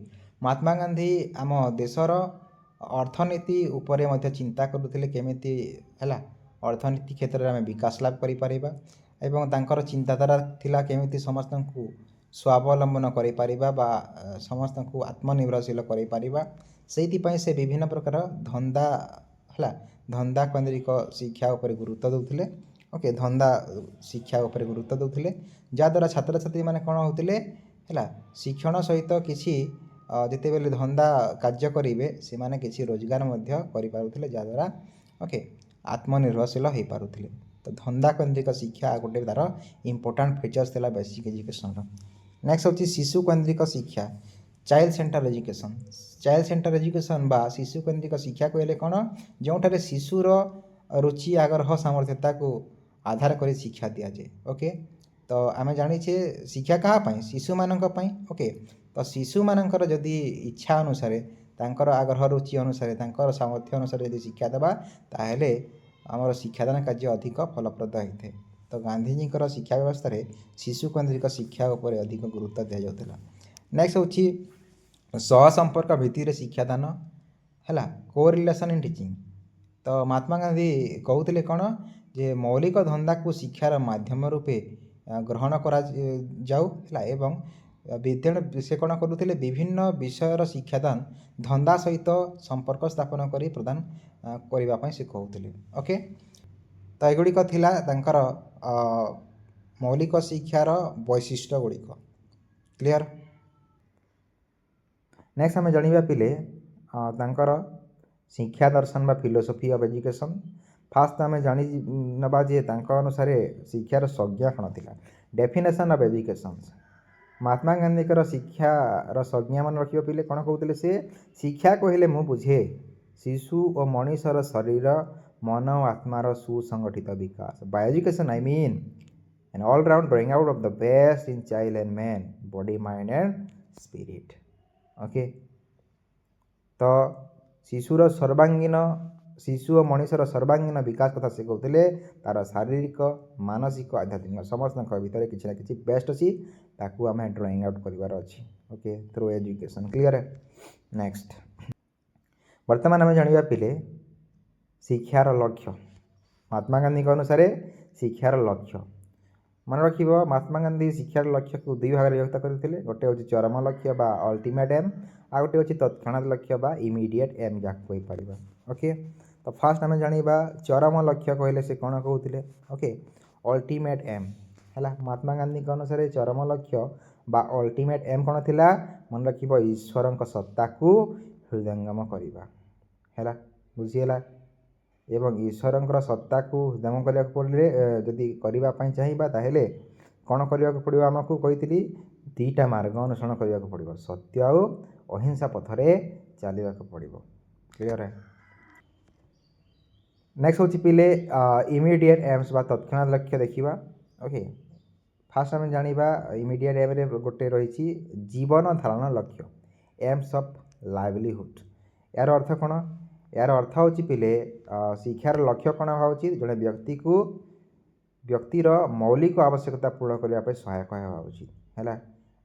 Mahatma Gandhi ଆମ ଦେଶର ଅର୍ଥନୀତି ଉପରେ ମଧ୍ୟ ଚିନ୍ତା କରୁଥିଲେ, କେମିତି, ହେଲା, ଅର୍ଥନୀତି କ୍ଷେତ୍ରରେ ଆମେ ବିକାଶ ଲାଭ କରିପାରିବା। ଏବଂ ତାଙ୍କର ଚିନ୍ତାଧାରା ଥିଲା କେମିତି ସମସ୍ତଙ୍କୁ ସ୍ୱାବଲମ୍ବନ କରିପାରିବା ବା ସମସ୍ତଙ୍କୁ ଆତ୍ମନିର୍ଭରଶୀଳ କରିପାରିବା। ସେଇଥିପାଇଁ ସେ ବିଭିନ୍ନ ପ୍ରକାର ଧନ୍ଦା, ହେଲା, ଧନ୍ଦା କେନ୍ଦ୍ରିକ ଶିକ୍ଷା ଉପରେ ଗୁରୁତ୍ୱ ଦେଉଥିଲେ। ଓକେ, ଧନ୍ଦା ଶିକ୍ଷା ଉପରେ ଗୁରୁତ୍ୱ ଦେଉଥିଲେ, ଯାହାଦ୍ୱାରା ଛାତ୍ରଛାତ୍ରୀମାନେ କ'ଣ ହେଉଥିଲେ? ହେଲା, ଶିକ୍ଷଣ ସହିତ କିଛି ଯେତେବେଳେ ଧନ୍ଦା କାର୍ଯ୍ୟ କରିବେ, ସେମାନେ କିଛି ରୋଜଗାର ମଧ୍ୟ କରିପାରୁଥିଲେ, ଯାହାଦ୍ୱାରା, ଓକେ, ଆତ୍ମନିର୍ଭରଶୀଳ ହେଇପାରୁଥିଲେ। ତ ଧନ୍ଦା କେନ୍ଦ୍ରିକ ଶିକ୍ଷା ଗୋଟେ ତା'ର ଇମ୍ପୋର୍ଟାଣ୍ଟ ଫିଚର୍ସ ଥିଲା ବେସିକ୍ ଏଜୁକେସନ୍ର। ନେକ୍ସଟ ହେଉଛି ଶିଶୁ କେନ୍ଦ୍ରିକ ଶିକ୍ଷା, child center education. Child center education ବା ଶିଶୁ କେନ୍ଦ୍ରିକ ଶିକ୍ଷା କହିଲେ କ'ଣ? ଯେଉଁଠାରେ ଶିଶୁର ରୁଚି, ଆଗ୍ରହ, ସାମର୍ଥ୍ୟତାକୁ ଆଧାର କରି ଶିକ୍ଷା ଦିଆଯାଏ। ଓକେ, ତ ଆମେ ଜାଣିଛେ ଶିକ୍ଷା କାହା ପାଇଁ? ଶିଶୁମାନଙ୍କ ପାଇଁ। ଓକେ, ତ ଶିଶୁମାନଙ୍କର ଯଦି ଇଚ୍ଛା ଅନୁସାରେ, ତାଙ୍କର ଆଗ୍ରହ ରୁଚି ଅନୁସାରେ, ତାଙ୍କର ସାମର୍ଥ୍ୟ ଅନୁସାରେ ଯଦି ଶିକ୍ଷା ଦେବା, ତାହେଲେ ଆମର ଶିକ୍ଷାଦାନ କାର୍ଯ୍ୟ ଅଧିକ ଫଳପ୍ରଦ ହୋଇଥାଏ। ତ ଗାନ୍ଧିଜୀଙ୍କର ଶିକ୍ଷା ବ୍ୟବସ୍ଥାରେ ଶିଶୁ କେନ୍ଦ୍ରିକ ଶିକ୍ଷା ଉପରେ ଅଧିକ ଗୁରୁତ୍ୱ ଦିଆଯାଉଥିଲା। ନେକ୍ସଟ ହେଉଛି ସହ ସମ୍ପର୍କ ଭିତ୍ତିରେ ଶିକ୍ଷାଦାନ, ହେଲା, କୋ ରିଲେସନ୍ ଇନ୍ ଟିଚିଂ। ତ ମହାତ୍ମା ଗାନ୍ଧୀ କହୁଥିଲେ କ'ଣ ଯେ ମୌଳିକ ଧନ୍ଦାକୁ ଶିକ୍ଷାର ମାଧ୍ୟମ ରୂପେ ଗ୍ରହଣ କରାଯାଉ। ହେଲା, ଏବଂ ତେଣୁ ସେ କ'ଣ କରୁଥିଲେ? ବିଭିନ୍ନ ବିଷୟର ଶିକ୍ଷାଦାନ ଧନ୍ଦା ସହିତ ସମ୍ପର୍କ ସ୍ଥାପନ କରି ପ୍ରଦାନ କରିବା ପାଇଁ ସେ କହୁଥିଲେ। ଓକେ। ତ ଏଗୁଡ଼ିକ ଥିଲା ତାଙ୍କର ମୌଳିକ ଶିକ୍ଷାର ବୈଶିଷ୍ଟ୍ୟ ଗୁଡ଼ିକ। କ୍ଲିଅର୍? ନେକ୍ସଟ ଆମେ ଜାଣିବା ପିଲେ, ତାଙ୍କର ଶିକ୍ଷା ଦର୍ଶନ ବା ଫିଲୋସଫି ଅଫ୍ ଏଜୁକେସନ୍। ଫାଷ୍ଟ ଆମେ ଜାଣି ନେବା ଯେ ତାଙ୍କ ଅନୁସାରେ ଶିକ୍ଷାର ସଂଜ୍ଞା କ'ଣ ଥିଲା, ଡେଫିନେସନ୍ ଅଫ୍ ଏଜୁକେସନ୍। ମହାତ୍ମା ଗାନ୍ଧୀଙ୍କର ଶିକ୍ଷାର ସଂଜ୍ଞା ମନେ ରଖିବ ପିଲେ। କ'ଣ କହୁଥିଲେ ସେ? ଶିକ୍ଷା କହିଲେ ମୁଁ ବୁଝେ ଶିଶୁ ଓ ମଣିଷର ଶରୀର, ମନ ଓ ଆତ୍ମାର ସୁସଂଗଠିତ ବିକାଶ। By education I mean an all round drawing out of the best in child and man, body, mind and spirit. Okay, ତ ଶିଶୁ ଓ ମଣିଷର ସର୍ବାଙ୍ଗୀନ ବିକାଶ କଥା ସେ କହୁଥିଲେ। ତାର ଶାରୀରିକ, ମାନସିକ, ଆଧ୍ୟାତ୍ମିକ ସମସ୍ତଙ୍କ ଭିତରେ କିଛି ନା କିଛି ବେଷ୍ଟ ଅଛି, ତାକୁ ଆମେ ଡ୍ରଇଂ ଆଉଟ୍ କରିବାର ଅଛି, okay, through education. Clear? Next, ବର୍ତ୍ତମାନ ଆମେ ଜାଣିବା ପିଲେ, ଶିକ୍ଷାର ଲକ୍ଷ୍ୟ। ମହାତ୍ମା ଗାନ୍ଧୀଙ୍କ ଅନୁସାରେ ଶିକ୍ଷାର ଲକ୍ଷ୍ୟ ମନେ ରଖିବ। ମହାତ୍ମା ଗାନ୍ଧୀ ଶିକ୍ଷାର ଲକ୍ଷ୍ୟକୁ ଦୁଇ ଭାଗରେ ବିଭକ୍ତ କରିଥିଲେ। ଗୋଟେ ହେଉଛି ଚରମ ଲକ୍ଷ୍ୟ ବା ଅଲ୍ଟିମେଟ୍ ଏମ୍, ଆଉ ଗୋଟେ ହେଉଛି ତତ୍କ୍ଷଣାତ୍ ଲକ୍ଷ୍ୟ ବା ଇମିଡ଼ିଏଟ୍ ଏମ୍ ଯାହାକୁ କହିପାରିବା। ଓକେ, ତ ଫାର୍ଷ୍ଟ ଆମେ ଜାଣିବା ଚରମ ଲକ୍ଷ୍ୟ କହିଲେ ସେ କ'ଣ କହୁଥିଲେ। ଓକେ, ଅଲ୍ଟିମେଟ୍ ଏମ୍ ହେଲା। ମହାତ୍ମା ଗାନ୍ଧୀଙ୍କ ଅନୁସାରେ ଚରମ ଲକ୍ଷ୍ୟ ବା ଅଲ୍ଟିମେଟ୍ ଏମ୍ କ'ଣ ଥିଲା? ମନେ ରଖିବ, ଈଶ୍ୱରଙ୍କ ସତ୍ତାକୁ ହୃଦୟଙ୍ଗମ କରିବା। ହେଲା, ବୁଝିହେଲା? ଏବଂ ଈଶ୍ୱରଙ୍କର ସତ୍ତାକୁ ହୃଦୟଙ୍ଗମ କରିବାକୁ ପଡ଼ିଲେ, ଯଦି କରିବା ପାଇଁ ଚାହିଁବା, ତାହେଲେ କ'ଣ କରିବାକୁ ପଡ଼ିବ ଆମକୁ? କହିଥିଲି, ଦୁଇଟା ମାର୍ଗ ଅନୁସରଣ କରିବାକୁ ପଡ଼ିବ। ସତ୍ୟ ଆଉ ଅହିଂସା ପଥରେ ଚାଲିବାକୁ ପଡ଼ିବ। କ୍ଲିଅର? ନେକ୍ସଟ ହେଉଛି ପିଲେ, ଇମିଡ଼ିଏଟ୍ ଏମ୍ସ ବା ତତ୍କ୍ଷଣାତ୍ ଲକ୍ଷ୍ୟ ଦେଖିବା। ଓକେ, ଫାର୍ଷ୍ଟ ଆମେ ଜାଣିବା ଇମିଡ଼ିଏଟ୍ ଏମ୍ରେ ଗୋଟେ ରହିଛି ଜୀବନ ଧାରଣ ଲକ୍ଷ୍ୟ, ଏମ୍ସ ଅଫ୍ ଲାଇଭଲିହୁଡ଼। ଏହାର ଅର୍ଥ କ'ଣ? ଏହାର ଅର୍ଥ ହେଉଛି ପିଲେ, ଶିକ୍ଷାର ଲକ୍ଷ୍ୟ କ'ଣ ହେବା ଉଚିତ? ଜଣେ ବ୍ୟକ୍ତିର ମୌଳିକ ଆବଶ୍ୟକତା ପୂରଣ କରିବା ପାଇଁ ସହାୟକ ହେବା ଉଚିତ। ହେଲା,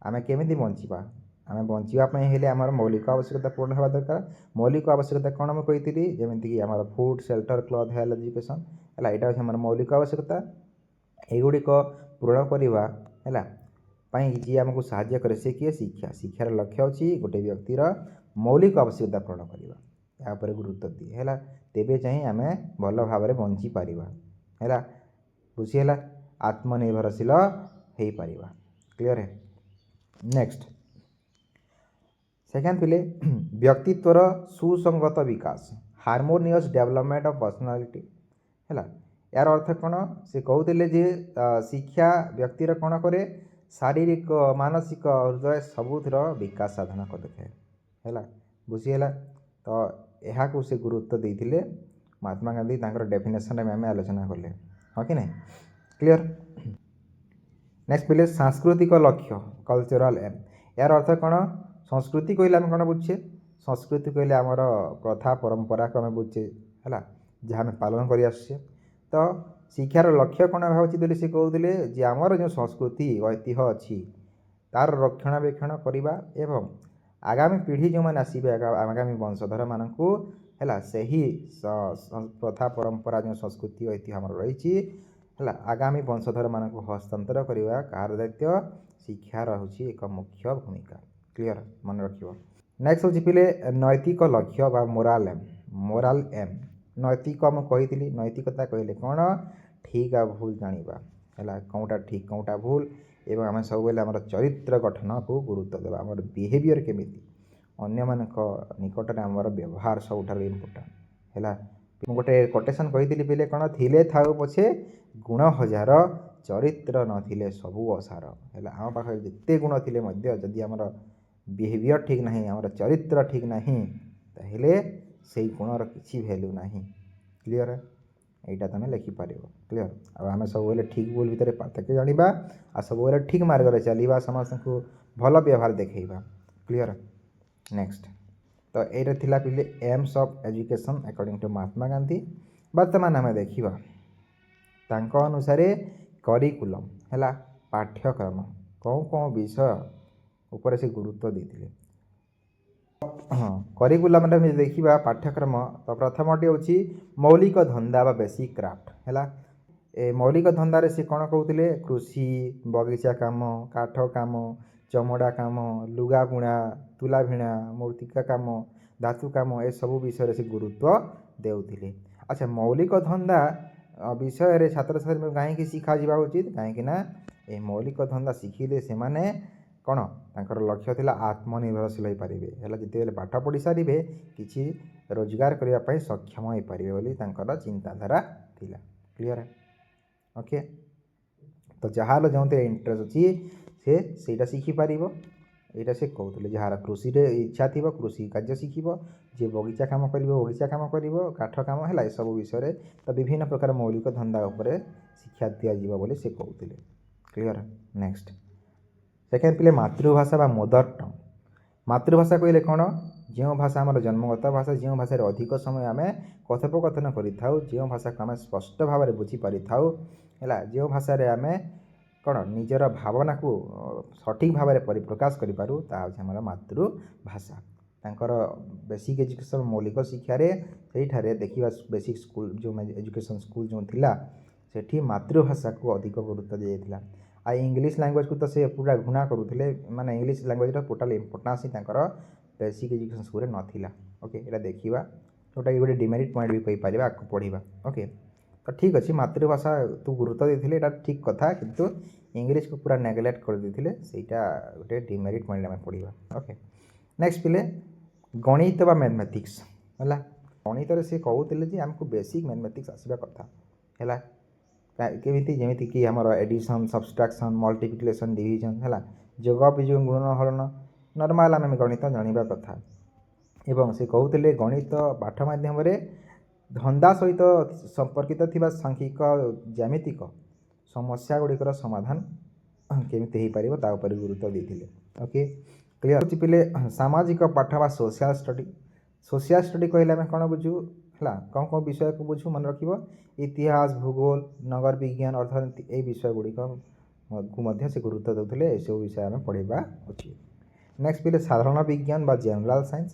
ଆମେ କେମିତି ବଞ୍ଚିବା? ଆମେ ବଞ୍ଚିବା ପାଇଁ ହେଲେ ଆମର ମୌଳିକ ଆବଶ୍ୟକତା ପୂରଣ ହେବା ଦରକାର। ମୌଳିକ ଆବଶ୍ୟକତା କ'ଣ ମୁଁ କହିଥିଲି? ଯେମିତିକି ଆମର food, shelter, cloth, health, education। ହେଲା, ଏଇଟା ହେଉଛି ଆମର ମୌଳିକ ଆବଶ୍ୟକତା। ଏଗୁଡ଼ିକ ପୂରଣ କରିବା ହେଲା ପାଇଁ ଯିଏ ଆମକୁ ସାହାଯ୍ୟ କରେ, ସେ କିଏ? ଶିକ୍ଷା। ଶିକ୍ଷାର ଲକ୍ଷ୍ୟ ହେଉଛି ଗୋଟେ ବ୍ୟକ୍ତିର ମୌଳିକ ଆବଶ୍ୟକତା ପୂରଣ କରିବା। ଏହା ଉପରେ ଗୁରୁତ୍ୱ ଦିଏ। ହେଲା, ତେବେ ଯାଇ ଆମେ ଭଲ ଭାବରେ ବଞ୍ଚିପାରିବା। ହେଲା, ବୁଝିହେଲା? ଆତ୍ମନିର୍ଭରଶୀଳ ହେଇପାରିବା। କ୍ଲିଅର? ନେକ୍ସଟ, ସେକେଣ୍ଡ ପିଲେ, ବ୍ୟକ୍ତିତ୍ୱର ସୁସଙ୍ଗତ ବିକାଶ, ହାରମୋନିୟସ୍ ଡେଭଲପମେଣ୍ଟ ଅଫ୍ ପର୍ସନାଲିଟି। ହେଲା, ଏହାର ଅର୍ଥ କ'ଣ? ସେ କହୁଥିଲେ ଯେ ଶିକ୍ଷା ବ୍ୟକ୍ତିର କ'ଣ କରେ? ଶାରୀରିକ, ମାନସିକ, ହୃଦୟ ସବୁଥିର ବିକାଶ ସାଧନ କରିଥାଏ। ହେଲା, ବୁଝିହେଲା? ତ ଏହାକୁ ସେ ଗୁରୁତ୍ୱ ଦେଇଥିଲେ ମହାତ୍ମା ଗାନ୍ଧୀ। ତାଙ୍କର ଡେଫିନେସନ୍ରେ ଆମେ ଆଲୋଚନା କଲେ, ହଁ କି ନାହିଁ? କ୍ଲିଅର? ନେକ୍ସଟ ପିଲେ, ସାଂସ୍କୃତିକ ଲକ୍ଷ୍ୟ, କଲଚରାଲ୍ ଏମ୍। ଏହାର ଅର୍ଥ କ'ଣ? ସଂସ୍କୃତି କହିଲେ ଆମେ କ'ଣ ବୁଝୁଛେ? ସଂସ୍କୃତି କହିଲେ ଆମର ପ୍ରଥା ପରମ୍ପରାକୁ ଆମେ ବୁଝୁଛେ, ହେଲା, ଯାହା ଆମେ ପାଳନ କରି ଆସୁଛେ। ତ ଶିକ୍ଷାର ଲକ୍ଷ୍ୟ କ'ଣ ହେବା ଉଚିତ ବୋଲି ସେ କହୁଥିଲେ ଯେ ଆମର ଯେଉଁ ସଂସ୍କୃତି ଐତିହ୍ୟ ଅଛି, ତାର ରକ୍ଷଣାବେକ୍ଷଣ କରିବା ଏବଂ ଆଗାମୀ ପିଢ଼ି ଯେଉଁମାନେ ଆସିବେ, ଆଗାମୀ ବଂଶଧରମାନଙ୍କୁ, ହେଲା, ସେହି ପ୍ରଥା ପରମ୍ପରା, ଯେଉଁ ସଂସ୍କୃତି ଐତିହ୍ୟ ଆମର ରହିଛି, ହେଲା, ଆଗାମୀ ବଂଶଧରମାନଙ୍କୁ ହସ୍ତାନ୍ତର କରିବା କାହାର ଦାୟିତ୍ୱ? ଶିକ୍ଷାର ହେଉଛି ଏକ ମୁଖ୍ୟ ଭୂମିକା। କ୍ଲିଅର? ମନେ ରଖିବ। ନେକ୍ସଟ ହେଉଛି ପିଲେ, ନୈତିକ ଲକ୍ଷ୍ୟ ବା ମୋରାଲ ଏମ୍। ମୋରାଲ ଏମ୍, ନୈତିକ ମୁଁ କହିଥିଲି। ନୈତିକତା କହିଲେ କ'ଣ? ଠିକ୍ ଆଉ ଭୁଲ ଜାଣିବା। ହେଲା, କେଉଁଟା ଠିକ୍, କେଉଁଟା ଭୁଲ। ଏବଂ ଆମେ ସବୁବେଳେ ଆମର ଚରିତ୍ର ଗଠନକୁ ଗୁରୁତ୍ୱ ଦେବା। ଆମର ବିହେଭିଅର୍ କେମିତି, ଅନ୍ୟମାନଙ୍କ ନିକଟରେ ଆମର ବ୍ୟବହାର ସବୁଠାରୁ ଇମ୍ପୋର୍ଟାଣ୍ଟ। ହେଲା, ମୁଁ ଗୋଟେ କୋଟେସନ୍ କହିଥିଲି ପିଲେ, କ'ଣ? ଥିଲେ ଥାଉ ପଛେ ଗୁଣ ହଜାର, ଚରିତ୍ର ନଥିଲେ ସବୁ ଅସାର। ହେଲା, ଆମ ପାଖରେ ଯେତେ ଗୁଣ ଥିଲେ ମଧ୍ୟ ଯଦି ଆମର ବିହେଭିଅର୍ ଠିକ୍ ନାହିଁ, ଆମର ଚରିତ୍ର ଠିକ୍ ନାହିଁ, ତାହେଲେ ସେଇ ଗୁଣର କିଛି ଭ୍ୟାଲ୍ୟୁ ନାହିଁ। କ୍ଲିଅର? ଏଇଟା ତୁମେ ଲେଖିପାରିବ। କ୍ଲିଅର? ଆଉ ଆମେ ସବୁବେଳେ ଠିକ୍ ଭୁଲ ଭିତରେ ପାର୍ଥକ୍ୟ ଜାଣିବା ଆଉ ସବୁବେଳେ ଠିକ୍ ମାର୍ଗରେ ଚାଲିବା, ସମସ୍ତଙ୍କୁ ଭଲ ବ୍ୟବହାର ଦେଖେଇବା। କ୍ଲିଅର? ନେକ୍ସଟ, ତ ଏଇଟା ଥିଲା ପିଲେ, aims of education according to Mahatma Gandhi। ବର୍ତ୍ତମାନ ଆମେ ଦେଖିବା ତାଙ୍କ ଅନୁସାରେ କରିକୁଲମ୍, ହେଲା, ପାଠ୍ୟକ୍ରମ କେଉଁ କେଉଁ ବିଷୟ ଉପରେ ସେ ଗୁରୁତ୍ୱ ଦେଇଥିଲେ। ହଁ, କରିକୁଲମ୍ରେ ଆମେ ଦେଖିବା ପାଠ୍ୟକ୍ରମ, ତ ପ୍ରଥମଟି ହେଉଛି ମୌଳିକ ଧନ୍ଦା ବା ବେସିକ୍ କ୍ରାଫ୍ଟ। ହେଲା, ଏ ମୌଳିକ ଧନ୍ଦାରେ ସେ କ'ଣ କହୁଥିଲେ? କୃଷି, ବଗିଚା କାମ, କାଠ କାମ, ଚମଡ଼ା କାମ, ଲୁଗା ବୁଣା, ତୁଲା ଭିଣା, ମୂର୍ତ୍ତିକା କାମ, ଧାତୁ କାମ, ଏସବୁ ବିଷୟରେ ସେ ଗୁରୁତ୍ୱ ଦେଉଥିଲେ। ଆଚ୍ଛା, ମୌଳିକ ଧନ୍ଦା ବିଷୟରେ ଛାତ୍ରଛାତ୍ରୀଙ୍କୁ କାହିଁକି ଶିଖାଯିବା ଉଚିତ? କାହିଁକି ନା ଏହି ମୌଳିକ ଧନ୍ଦା ଶିଖିଲେ ସେମାନେ କ'ଣ, ତାଙ୍କର ଲକ୍ଷ୍ୟ ଥିଲା ଆତ୍ମନିର୍ଭରଶୀଳ ହୋଇପାରିବେ, ହେଲା। ଯେତେବେଳେ ପାଠ ପଢ଼ି ସାରିବେ, କିଛି ରୋଜଗାର କରିବା ପାଇଁ ସକ୍ଷମ ହୋଇପାରିବେ ବୋଲି ତାଙ୍କର ଚିନ୍ତାଧାରା ଥିଲା। କ୍ଲିଅର? ଓକେ। ତ ଯାହାର ଯେଉଁଥିରେ ଇଣ୍ଟରେଷ୍ଟ ଅଛି, ସେ ସେଇଟା ଶିଖିପାରିବ, ଏଇଟା ସେ କହୁଥିଲେ। ଯାହାର କୃଷିରେ ଇଚ୍ଛା ଥିବ, କୃଷି କାର୍ଯ୍ୟ ଶିଖିବ। ଯିଏ ବଗିଚା କାମ କରିବ, ବଗିଚା କାମ କରିବ, କାଠ କାମ, ହେଲା, ଏସବୁ ବିଷୟରେ। ତ ବିଭିନ୍ନ ପ୍ରକାର ମୌଳିକ ଧନ୍ଦା ଉପରେ ଶିକ୍ଷା ଦିଆଯିବ ବୋଲି ସେ କହୁଥିଲେ। କ୍ଲିଅର? ନେକ୍ସଟ, ସେକେଣ୍ଡ ପିଲେ, ମାତୃଭାଷା ବା ମଦର ଟଙ୍ଗ। ମାତୃଭାଷା କହିଲେ କ'ଣ? ଯେଉଁ ଭାଷା ଆମର ଜନ୍ମଗତ ଭାଷା, ଯେଉଁ ଭାଷାରେ ଅଧିକ ସମୟ ଆମେ କଥୋପକଥନ କରିଥାଉ, ଯେଉଁ ଭାଷାକୁ ଆମେ ସ୍ପଷ୍ଟ ଭାବରେ ବୁଝିପାରିଥାଉ, ହେଲା, ଯେଉଁ ଭାଷାରେ ଆମେ କ'ଣ ନିଜର ଭାବନାକୁ ସଠିକ୍ ଭାବରେ ପରିପ୍ରକାଶ କରିପାରୁ, ତାହା ହେଉଛି ଆମର ମାତୃଭାଷା। ତାଙ୍କର ବେସିକ୍ ଏଜୁକେସନ୍, ମୌଳିକ ଶିକ୍ଷାରେ ସେଇଠାରେ ଦେଖିବା, ବେସିକ୍ ସ୍କୁଲ ଯେଉଁ ଏଜୁକେସନ୍ ସ୍କୁଲ ଯେଉଁ ଥିଲା, ସେଠି ମାତୃଭାଷାକୁ ଅଧିକ ଗୁରୁତ୍ୱ ଦିଆଯାଇଥିଲା। ଆଉ ଇଂଲିଶ ଲାଙ୍ଗୁଏଜକୁ ତ ସେ ପୁରା ଘୃଣା କରୁଥିଲେ। ମାନେ ଇଂଲିଶ ଲାଙ୍ଗୁଏଜର ଟୋଟାଲ୍ ଇମ୍ପୋର୍ଟାନ୍ସ ହିଁ ତାଙ୍କର ବେସିକ୍ ଏଜୁକେସନ୍ ସ୍କୁଲରେ ନଥିଲା। ଓକେ, ଏଇଟା ଦେଖିବା, ଯେଉଁଟାକି ଗୋଟେ ଡିମେରିଟ୍ ପଏଣ୍ଟ ବି କହିପାରିବା, ଆଗକୁ ପଢ଼ିବା। ଓକେ, ତ ଠିକ୍ ଅଛି, ମାତୃଭାଷା ତୁ ଗୁରୁତ୍ୱ ଦେଇଥିଲେ, ଏଇଟା ଠିକ୍ କଥା। କିନ୍ତୁ ଇଂଲିଶକୁ ପୁରା ନେଗ୍ଲେକ୍ଟ କରିଦେଇଥିଲେ, ସେଇଟା ଗୋଟେ ଡିମେରିଟ୍ ପଏଣ୍ଟ ଆମେ ପଢ଼ିବା। ଓକେ, ନେକ୍ସଟ ପିଲେ, ଗଣିତ ବା ମ୍ୟାଥମେଟିକ୍ସ, ହେଲା। ଗଣିତରେ ସେ କହୁଥିଲେ ଯେ ଆମକୁ ବେସିକ୍ ମ୍ୟାଥମେଟିକ୍ସ ଆସିବା କଥା, ହେଲା। କେମିତି? ଯେମିତିକି ଆମର ଏଡ଼ିସନ୍, ସବଷ୍ଟ୍ରାକ୍ସନ୍, ମଲ୍ଟିପ୍ଲିକେସନ୍, ଡିଭିଜନ୍, ହେଲା, ଯୋଗ, ବିଯୋଗ, ଗୁଣନ, ହରଣ, ନର୍ମାଲ୍ ଆମେ ଗଣିତ ଜାଣିବା କଥା। ଏବଂ ସେ କହୁଥିଲେ, ଗଣିତ ପାଠ ମାଧ୍ୟମରେ ଧନ୍ଦା ସହିତ ସମ୍ପର୍କିତ ଥିବା ସାଂଖ୍ୟିକ, ଜ୍ୟାମିତିକ ସମସ୍ୟା ଗୁଡ଼ିକର ସମାଧାନ କେମିତି ହେଇପାରିବ, ତା ଉପରେ ଗୁରୁତ୍ୱ ଦେଇଥିଲେ। ଓକେ, କ୍ଲିୟର ଅଛି ପିଲେ? ସାମାଜିକ ପାଠ ବା ସୋସିଆଲ୍ ଷ୍ଟଡି। ସୋସିଆଲ୍ ଷ୍ଟଡି କହିଲେ ଆମେ କ'ଣ ବୁଝୁ? ହେଲା, କେଉଁ କେଉଁ ବିଷୟକୁ ବୁଝୁ? ମନେ ରଖିବ, ଇତିହାସ, ଭୂଗୋଳ, ନଗର ବିଜ୍ଞାନ, ଅର୍ଥନୀତି, ଏଇ ବିଷୟ ଗୁଡ଼ିକକୁ ମଧ୍ୟ ସେ ଗୁରୁତ୍ୱ ଦେଉଥିଲେ। ଏସବୁ ବିଷୟ ଆମେ ପଢ଼ିବା ଉଚିତ। ନେକ୍ସଟ ପିଲେ, ସାଧାରଣ ବିଜ୍ଞାନ ବା ଜେନେରାଲ ସାଇନ୍ସ।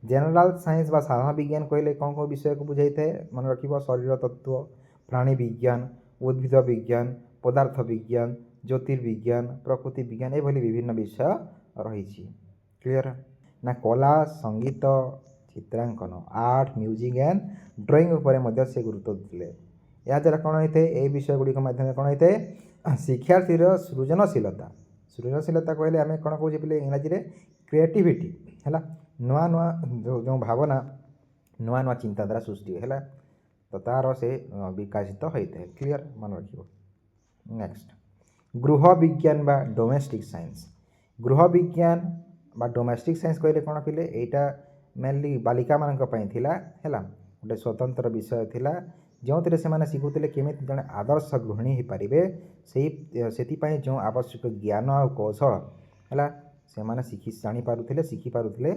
ଜେନେରାଲ ସାଇନ୍ସ ବା ସାଧାରଣ ବିଜ୍ଞାନ କହିଲେ କେଉଁ କେଉଁ ବିଷୟକୁ ବୁଝାଇଥାଏ? ମନେ ରଖିବ, ଶରୀର ତତ୍ତ୍ୱ, ପ୍ରାଣୀ ବିଜ୍ଞାନ, ଉଦ୍ଭିଦ ବିଜ୍ଞାନ, ପଦାର୍ଥ ବିଜ୍ଞାନ, ଜ୍ୟୋତିର୍ବିଜ୍ଞାନ, ପ୍ରକୃତି ବିଜ୍ଞାନ, ଏଭଳି ବିଭିନ୍ନ ବିଷୟ ରହିଛି। କ୍ଲିଅର ନା? କଳା, ସଙ୍ଗୀତ, ଚିତ୍ରାଙ୍କନ, ଆର୍ଟ, ମ୍ୟୁଜିକ୍ ଆଣ୍ଡ ଡ୍ରଇଂ ଉପରେ ମଧ୍ୟ ସେ ଗୁରୁତ୍ୱ ଦେଉଥିଲେ। ଏହାଦ୍ୱାରା କ'ଣ ହୋଇଥାଏ? ଏହି ବିଷୟ ଗୁଡ଼ିକ ମାଧ୍ୟମରେ କ'ଣ ହୋଇଥାଏ? ଶିକ୍ଷାର୍ଥୀର ସୃଜନଶୀଳତା। ସୃଜନଶୀଳତା କହିଲେ ଆମେ କ'ଣ କହୁଛେ ପିଲେ ଇଂରାଜୀରେ? କ୍ରିଏଟିଭିଟି, ହେଲା। ନୂଆ ନୂଆ ଯେଉଁ ଯେଉଁ ଭାବନା, ନୂଆ ନୂଆ ଚିନ୍ତାଧାରା ସୃଷ୍ଟି ହୁଏ, ହେଲା, ତ ତା'ର ସେ ବିକଶିତ ହୋଇଥାଏ। କ୍ଲିଅର? ମନେ ରଖିବ। ନେକ୍ସଟ, ଗୃହ ବିଜ୍ଞାନ ବା ଡୋମେଷ୍ଟିକ୍ ସାଇନ୍ସ। ଗୃହ ବିଜ୍ଞାନ ବା ଡୋମେଷ୍ଟିକ୍ ସାଇନ୍ସ କହିଲେ କ'ଣ ପିଲେ? ଏଇଟା ମେନଲି ବାଳିକାମାନଙ୍କ ପାଇଁ ଥିଲା, ହେଲା। ଗୋଟେ ସ୍ୱତନ୍ତ୍ର ବିଷୟ ଥିଲା, ଯେଉଁଥିରେ ସେମାନେ ଶିଖୁଥିଲେ କେମିତି ଜଣେ ଆଦର୍ଶ ଗୃହିଣୀ ହେଇପାରିବେ। ସେଥିପାଇଁ ଯେଉଁ ଆବଶ୍ୟକ ଜ୍ଞାନ ଆଉ କୌଶଳ, ହେଲା, ସେମାନେ ଶିଖି ଜାଣିପାରୁଥିଲେ, ଶିଖିପାରୁଥିଲେ,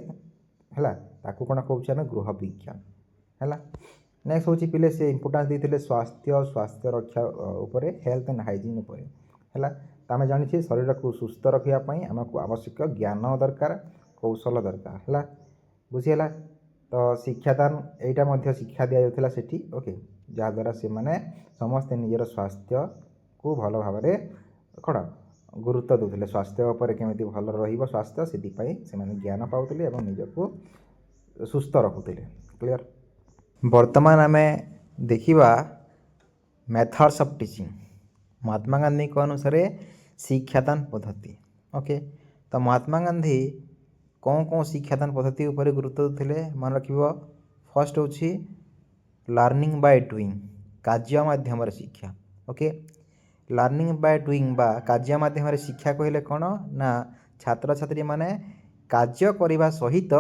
ହେଲା, ତାକୁ କ'ଣ କହୁଛେ ଆମେ? ଗୃହ ବିଜ୍ଞାନ, ହେଲା। ନେକ୍ସଟ ହେଉଛି ପିଲେ, ସେ ଇମ୍ପୋର୍ଟାନ୍ସ ଦେଇଥିଲେ ସ୍ୱାସ୍ଥ୍ୟ ସ୍ୱାସ୍ଥ୍ୟ ରକ୍ଷା ଉପରେ, ହେଲ୍ଥ ଆଣ୍ଡ ହାଇଜିନ୍ ଉପରେ, ହେଲା। ତ ଆମେ ଜାଣିଛେ, ଶରୀରକୁ ସୁସ୍ଥ ରଖିବା ପାଇଁ ଆମକୁ ଆବଶ୍ୟକ ଜ୍ଞାନ ଦରକାର, କୌଶଳ ଦରକାର, ହେଲା। ବୁଝିହେଲା? ତ ଶିକ୍ଷାଦାନ, ଏଇଟା ମଧ୍ୟ ଶିକ୍ଷା ଦିଆଯାଉଥିଲା ସେଠି। ଓକେ, ଯାହାଦ୍ୱାରା ସେମାନେ ସମସ୍ତେ ନିଜର ସ୍ୱାସ୍ଥ୍ୟକୁ ଭଲ ଭାବରେ କ'ଣ ଗୁରୁତ୍ୱ ଦେଉଥିଲେ। ସ୍ୱାସ୍ଥ୍ୟ ଉପରେ, କେମିତି ଭଲ ରହିବ ସ୍ୱାସ୍ଥ୍ୟ, ସେଥିପାଇଁ ସେମାନେ ଜ୍ଞାନ ପାଉଥିଲେ ଏବଂ ନିଜକୁ ସୁସ୍ଥ ରଖୁଥିଲେ। କ୍ଲିଅର? ବର୍ତ୍ତମାନ ଆମେ ଦେଖିବା ମେଥଡ଼୍ସ ଅଫ୍ ଟିଚିଂ, ମହାତ୍ମା ଗାନ୍ଧୀଙ୍କ ଅନୁସାରେ ଶିକ୍ଷାଦାନ ପଦ୍ଧତି। ଓକେ, ତ ମହାତ୍ମା ଗାନ୍ଧୀ କେଉଁ କେଉଁ ଶିକ୍ଷାଦାନ ପଦ୍ଧତି ଉପରେ ଗୁରୁତ୍ୱ ଦେଉଥିଲେ? ମନେ ରଖିବ, ଫାର୍ଷ୍ଟ ହେଉଛି ଲର୍ଣ୍ଣିଂ ବାଇ ଡୁଇଂ, କାର୍ଯ୍ୟ ମାଧ୍ୟମରେ ଶିକ୍ଷା। ଓକେ, ଲର୍ଣ୍ଣିଂ ବାଇ ଡୁଇଂ ବା କାର୍ଯ୍ୟ ମାଧ୍ୟମରେ ଶିକ୍ଷା କହିଲେ କ'ଣ ନା ଛାତ୍ରଛାତ୍ରୀମାନେ କାର୍ଯ୍ୟ କରିବା ସହିତ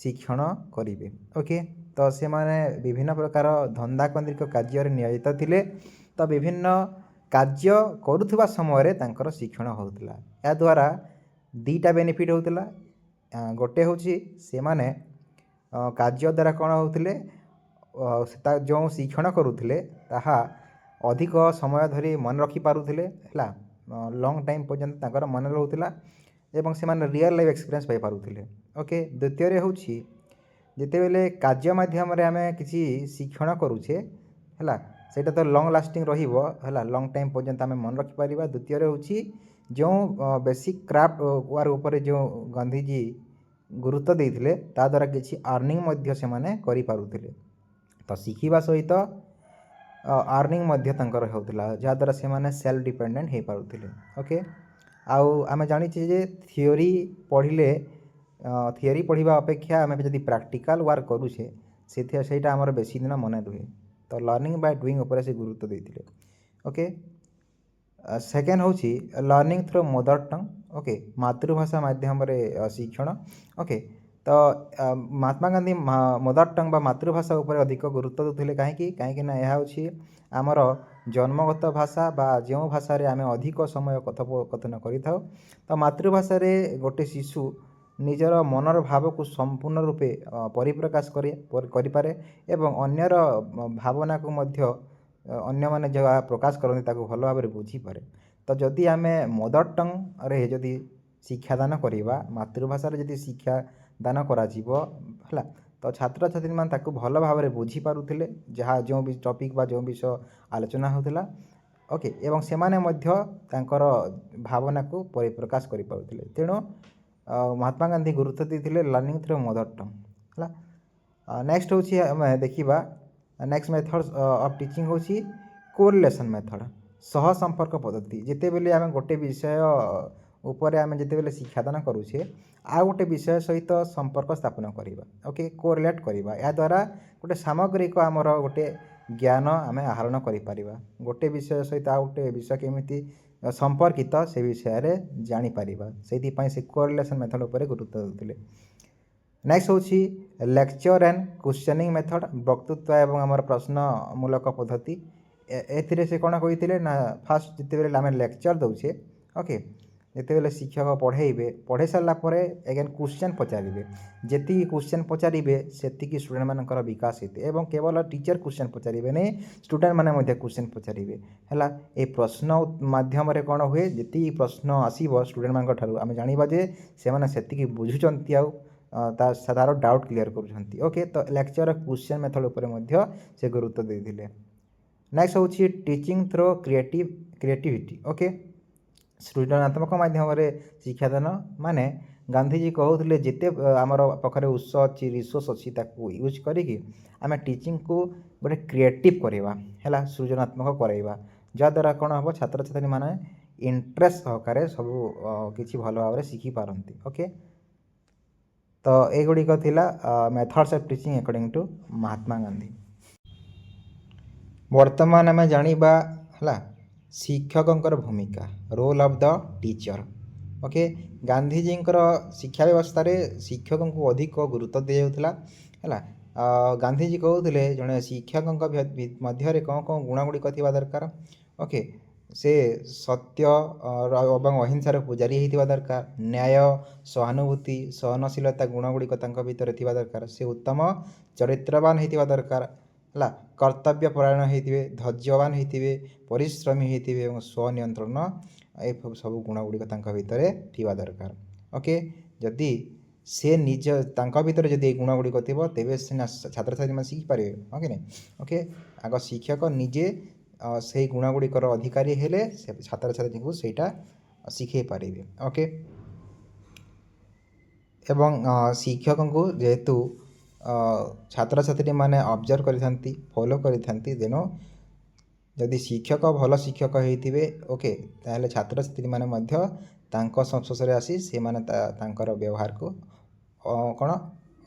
ଶିକ୍ଷଣ କରିବେ। ଓକେ, ତ ସେମାନେ ବିଭିନ୍ନ ପ୍ରକାର ଧନ୍ଦାକେନ୍ଦ୍ରିକ କାର୍ଯ୍ୟରେ ନିୟୋଜିତ ଥିଲେ। ତ ବିଭିନ୍ନ କାର୍ଯ୍ୟ କରୁଥିବା ସମୟରେ ତାଙ୍କର ଶିକ୍ଷଣ ହେଉଥିଲା। ଏହାଦ୍ୱାରା ଦୁଇଟା ବେନିଫିଟ୍ ହେଉଥିଲା। ଗୋଟେ ହେଉଛି, ସେମାନେ କାର୍ଯ୍ୟ ଦ୍ୱାରା କ'ଣ ହେଉଥିଲେ, ତା ଯେଉଁ ଶିକ୍ଷଣ କରୁଥିଲେ, ତାହା ଅଧିକ ସମୟ ଧରି ମନେ ରଖିପାରୁଥିଲେ, ହେଲା। ଲଙ୍ଗ୍ ଟାଇମ୍ ପର୍ଯ୍ୟନ୍ତ ତାଙ୍କର ମନେ ରହୁଥିଲା ଏବଂ ସେମାନେ ରିଅଲ୍ ଲାଇଫ୍ ଏକ୍ସପିରିଏନ୍ସ ପାଇପାରୁଥିଲେ। ଓକେ, ଦ୍ୱିତୀୟରେ ହେଉଛି, ଯେତେବେଳେ କାର୍ଯ୍ୟ ମାଧ୍ୟମରେ ଆମେ କିଛି ଶିକ୍ଷଣ କରୁଛେ, ହେଲା, ସେଇଟା ତ ଲଙ୍ଗ୍ ଲାଷ୍ଟିଂ ରହିବ, ହେଲା, ଲଙ୍ଗ୍ ଟାଇମ୍ ପର୍ଯ୍ୟନ୍ତ ଆମେ ମନେ ରଖିପାରିବା। ଦ୍ୱିତୀୟରେ ହେଉଛି, ଯେଉଁ ବେସିକ୍ କ୍ରାଫ୍ଟ ୱାର୍କ ଉପରେ ଯେଉଁ ଗାନ୍ଧିଜୀ ଗୁରୁତ୍ୱ ଦେଇଥିଲେ, ତା ଦ୍ୱାରା କିଛି ଆର୍ନିଂ ମଧ୍ୟ ସେମାନେ କରିପାରୁଥିଲେ। ତ ଶିଖିବା ସହିତ ଆର୍ନିଂ ମଧ୍ୟ ତାଙ୍କର ହେଉଥିଲା, ଯାହାଦ୍ୱାରା ସେମାନେ ସେଲ୍ଫ ଡିପେଣ୍ଡେଣ୍ଟ ହେଇପାରୁଥିଲେ। ଓକେ, ଆଉ ଆମେ ଜାଣିଛେ ଯେ ଥିଓରି ପଢ଼ିଲେ, ଥିଓରି ପଢ଼ିବା ଅପେକ୍ଷା ଆମେ ଯଦି ପ୍ରାକ୍ଟିକାଲ୍ ୱାର୍କ କରୁଛେ, ସେଥିରେ ସେଇଟା ଆମର ବେଶୀ ଦିନ ମନେ ରୁହେ। ତ ଲର୍ଣ୍ଣିଂ ବାଇ ଡୁଇଂ ଉପରେ ସେ ଗୁରୁତ୍ୱ ଦେଇଥିଲେ। ଓକେ, ସେକେଣ୍ଡ ହେଉଛି learning through mother tongue. Okay, ମାତୃଭାଷା ମାଧ୍ୟମରେ ଶିକ୍ଷଣ। ଓକେ, ତ ମହାତ୍ମା ଗାନ୍ଧୀ ମଦର ଟଙ୍ଗ ବା ମାତୃଭାଷା ଉପରେ ଅଧିକ ଗୁରୁତ୍ୱ ଦେଉଥିଲେ। କାହିଁକି? କାହିଁକି ନା ଏହା ହେଉଛି ଆମର ଜନ୍ମଗତ ଭାଷା ବା ଯେଉଁ ଭାଷାରେ ଆମେ ଅଧିକ ସମୟ କଥୋପକଥନ କରିଥାଉ। ତ ମାତୃଭାଷାରେ ଗୋଟେ ଶିଶୁ ନିଜର ମନର ଭାବକୁ ସମ୍ପୂର୍ଣ୍ଣ ରୂପେ ପରିପ୍ରକାଶ କରିପାରେ ଏବଂ ଅନ୍ୟର ଭାବନାକୁ ମଧ୍ୟ, ଅନ୍ୟମାନେ ଯାହା ପ୍ରକାଶ କରନ୍ତି, ତାକୁ ଭଲ ଭାବରେ ବୁଝିପାରେ। ତ ଯଦି ଆମେ ମଦର ଟଙ୍ଗରେ ଯଦି ଶିକ୍ଷାଦାନ କରିବା, ମାତୃଭାଷାରେ ଯଦି ଶିକ୍ଷାଦାନ କରାଯିବ, ହେଲା, ତ ଛାତ୍ରଛାତ୍ରୀମାନେ ତାକୁ ଭଲ ଭାବରେ ବୁଝିପାରୁଥିଲେ, ଯାହା ଯେଉଁ ବି ଟପିକ୍ ବା ଯେଉଁ ବିଷୟ ଆଲୋଚନା ହେଉଥିଲା। ଓକେ, ଏବଂ ସେମାନେ ମଧ୍ୟ ତାଙ୍କର ଭାବନାକୁ ପରିପ୍ରକାଶ କରିପାରୁଥିଲେ। ତେଣୁ ମହାତ୍ମା ଗାନ୍ଧୀ ଗୁରୁତ୍ୱ ଦେଇଥିଲେ ଲର୍ଣ୍ଣିଂ ଥ୍ରୁ ମଦର ଟଙ୍ଗ। ହେଲା, ନେକ୍ସଟ ହେଉଛି ଆମେ ଦେଖିବା, ନେକ୍ସଟ ମେଥଡ଼ ଅଫ୍ ଟିଚିଂ ହେଉଛି କୋରିଲେସନ୍ ମେଥଡ଼, ସହ ସମ୍ପର୍କ ପଦ୍ଧତି। ଯେତେବେଳେ ଆମେ ଗୋଟେ ବିଷୟ ଉପରେ ଆମେ ଯେତେବେଳେ ଶିକ୍ଷାଦାନ କରୁଛେ, ଆଉ ଗୋଟେ ବିଷୟ ସହିତ ସମ୍ପର୍କ ସ୍ଥାପନ କରିବା, ଓକେ, କୋରିଲେଟ୍ କରିବା। ଏହାଦ୍ୱାରା ଗୋଟେ ସାମଗ୍ରିକ ଆମର ଗୋଟେ ଜ୍ଞାନ ଆମେ ଆହରଣ କରିପାରିବା। ଗୋଟେ ବିଷୟ ସହିତ ଆଉ ଗୋଟେ ବିଷୟ କେମିତି ସମ୍ପର୍କିତ, ସେ ବିଷୟରେ ଜାଣିପାରିବା। ସେଇଥିପାଇଁ ସେ କୋରିଲେସନ୍ ମେଥଡ଼ ଉପରେ ଗୁରୁତ୍ୱ ଦେଉଥିଲେ। ନେକ୍ସଟ ହେଉଛି ଲେକ୍ଚର୍ ଆଣ୍ଡ କ୍ୱେଶ୍ଚନିଂ ମେଥଡ଼, ବକ୍ତୃତ୍ୱ ଏବଂ ଆମର ପ୍ରଶ୍ନମୂଳକ ପଦ୍ଧତି। ଏଥିରେ ସେ କ'ଣ କହିଥିଲେ ନା, ଫାଷ୍ଟ ଯେତେବେଳେ ଆମେ ଲେକ୍ଚର୍ ଦେଉଛେ, ଓକେ, ଯେତେବେଳେ ଶିକ୍ଷକ ପଢ଼େଇବେ, ପଢ଼େଇ ସାରିଲା ପରେ ଏଗେନ୍ କ୍ୱେଶ୍ଚନ୍ ପଚାରିବେ। ଯେତିକି କ୍ୱେଶ୍ଚନ୍ ପଚାରିବେ, ସେତିକି ଷ୍ଟୁଡ଼େଣ୍ଟମାନଙ୍କର ବିକାଶ ହେଇଥାଏ। ଏବଂ କେବଳ ଟିଚର୍ କ୍ୱେଶ୍ଚନ୍ ପଚାରିବେନି, ଷ୍ଟୁଡ଼େଣ୍ଟମାନେ ମଧ୍ୟ କ୍ୱେଶ୍ଚନ୍ ପଚାରିବେ। ହେଲା, ଏ ପ୍ରଶ୍ନ ମାଧ୍ୟମରେ କ'ଣ ହୁଏ? ଯେତିକି ପ୍ରଶ୍ନ ଆସିବ ଷ୍ଟୁଡ଼େଣ୍ଟମାନଙ୍କ ଠାରୁ, ଆମେ ଜାଣିବା ଯେ ସେମାନେ ସେତିକି ବୁଝୁଛନ୍ତି ଆଉ ତା'ର ଡାଉଟ୍ କ୍ଲିୟର୍ କରୁଛନ୍ତି। ଓକେ, ତ ଲେକ୍ଚର୍ କ୍ୱେଶ୍ଚନ୍ ମେଥଡ଼ ଉପରେ ମଧ୍ୟ ସେ ଗୁରୁତ୍ୱ ଦେଇଥିଲେ। ନେକ୍ସଟ ହେଉଛି ଟିଚିଂ ଥ୍ରୋ କ୍ରିଏଟିଭିଟି। ଓକେ, ସୃଜନାତ୍ମକ ମାଧ୍ୟମରେ ଶିକ୍ଷାଦାନ। ମାନେ ଗାନ୍ଧିଜୀ କହୁଥିଲେ, ଯେତେ ଆମର ପାଖରେ ଉତ୍ସ ଅଛି, ରିସୋର୍ସ ଅଛି, ତାକୁ ୟୁଜ୍ କରିକି ଆମେ ଟିଚିଂକୁ ଗୋଟେ କ୍ରିଏଟିଭ୍ କରିବା, ହେଲା, ସୃଜନାତ୍ମକ କରାଇବା, ଯାହାଦ୍ୱାରା କ'ଣ ହେବ? ଛାତ୍ରଛାତ୍ରୀମାନେ ଇଣ୍ଟରେଷ୍ଟ ସହକାରେ ସବୁ କିଛି ଭଲ ଭାବରେ ଶିଖିପାରନ୍ତି। ଓକେ, ତ ଏଗୁଡ଼ିକ ଥିଲା methods of teaching according to Mahatma Gandhi. ବର୍ତ୍ତମାନ ଆମେ ଜାଣିବା, ହେଲା, ଶିକ୍ଷକଙ୍କର ଭୂମିକା, role of the teacher. Okay, ଗାନ୍ଧିଜୀଙ୍କର ଶିକ୍ଷା ବ୍ୟବସ୍ଥାରେ ଶିକ୍ଷକଙ୍କୁ ଅଧିକ ଗୁରୁତ୍ୱ ଦିଆଯାଉଥିଲା। ହେଲା, ଗାନ୍ଧିଜୀ କହୁଥିଲେ, ଜଣେ ଶିକ୍ଷକଙ୍କ ମଧ୍ୟରେ କ'ଣ କ'ଣ ଗୁଣ ଗୁଡ଼ିକ ଥିବା ଦରକାର? ଓକେ, ସେ ସତ୍ୟ ଏବଂ ଅହିଂସାର ପୂଜାରୀ ହେଇଥିବା ଦରକାର। ନ୍ୟାୟ, ସହାନୁଭୂତି, ସହନଶୀଳତା ଗୁଣ ଗୁଡ଼ିକ ତାଙ୍କ ଭିତରେ ଥିବା ଦରକାର। ସେ ଉତ୍ତମ ଚରିତ୍ରବାନ ହେଇଥିବା ଦରକାର। ହେଲା, କର୍ତ୍ତବ୍ୟ ପରାୟଣ ହେଇଥିବେ, ଧୈର୍ଯ୍ୟବାନ ହେଇଥିବେ, ପରିଶ୍ରମୀ ହେଇଥିବେ ଏବଂ ସ୍ୱନିୟନ୍ତ୍ରଣ, ଏ ସବୁ ଗୁଣ ଗୁଡ଼ିକ ତାଙ୍କ ଭିତରେ ଥିବା ଦରକାର। ଓକେ, ଯଦି ସେ ନିଜ ତାଙ୍କ ଭିତରେ ଯଦି ଏଇ ଗୁଣ ଗୁଡ଼ିକ ଥିବ, ତେବେ ସିନା ଛାତ୍ରଛାତ୍ରୀମାନେ ଶିଖିପାରିବେ, ହଁ କି ନାହିଁ? ଓକେ, ଆଗ ଶିକ୍ଷକ ନିଜେ ସେଇ ଗୁଣ ଗୁଡ଼ିକର ଅଧିକାରୀ ହେଲେ ସେ ଛାତ୍ରଛାତ୍ରୀଙ୍କୁ ସେଇଟା ଶିଖେଇ ପାରିବେ। ଓକେ, ଏବଂ ଶିକ୍ଷକଙ୍କୁ ଯେହେତୁ ଛାତ୍ରଛାତ୍ରୀମାନେ ଅବଜର୍ଭ କରିଥାନ୍ତି, ଫଲୋ କରିଥାନ୍ତି, ତେଣୁ ଯଦି ଶିକ୍ଷକ ଭଲ ଶିକ୍ଷକ ହେଇଥିବେ, ଓକେ, ତାହେଲେ ଛାତ୍ରଛାତ୍ରୀମାନେ ମଧ୍ୟ ତାଙ୍କ ସଂସ୍ପର୍ଶରେ ଆସି ସେମାନେ ତାଙ୍କର ବ୍ୟବହାରକୁ କ'ଣ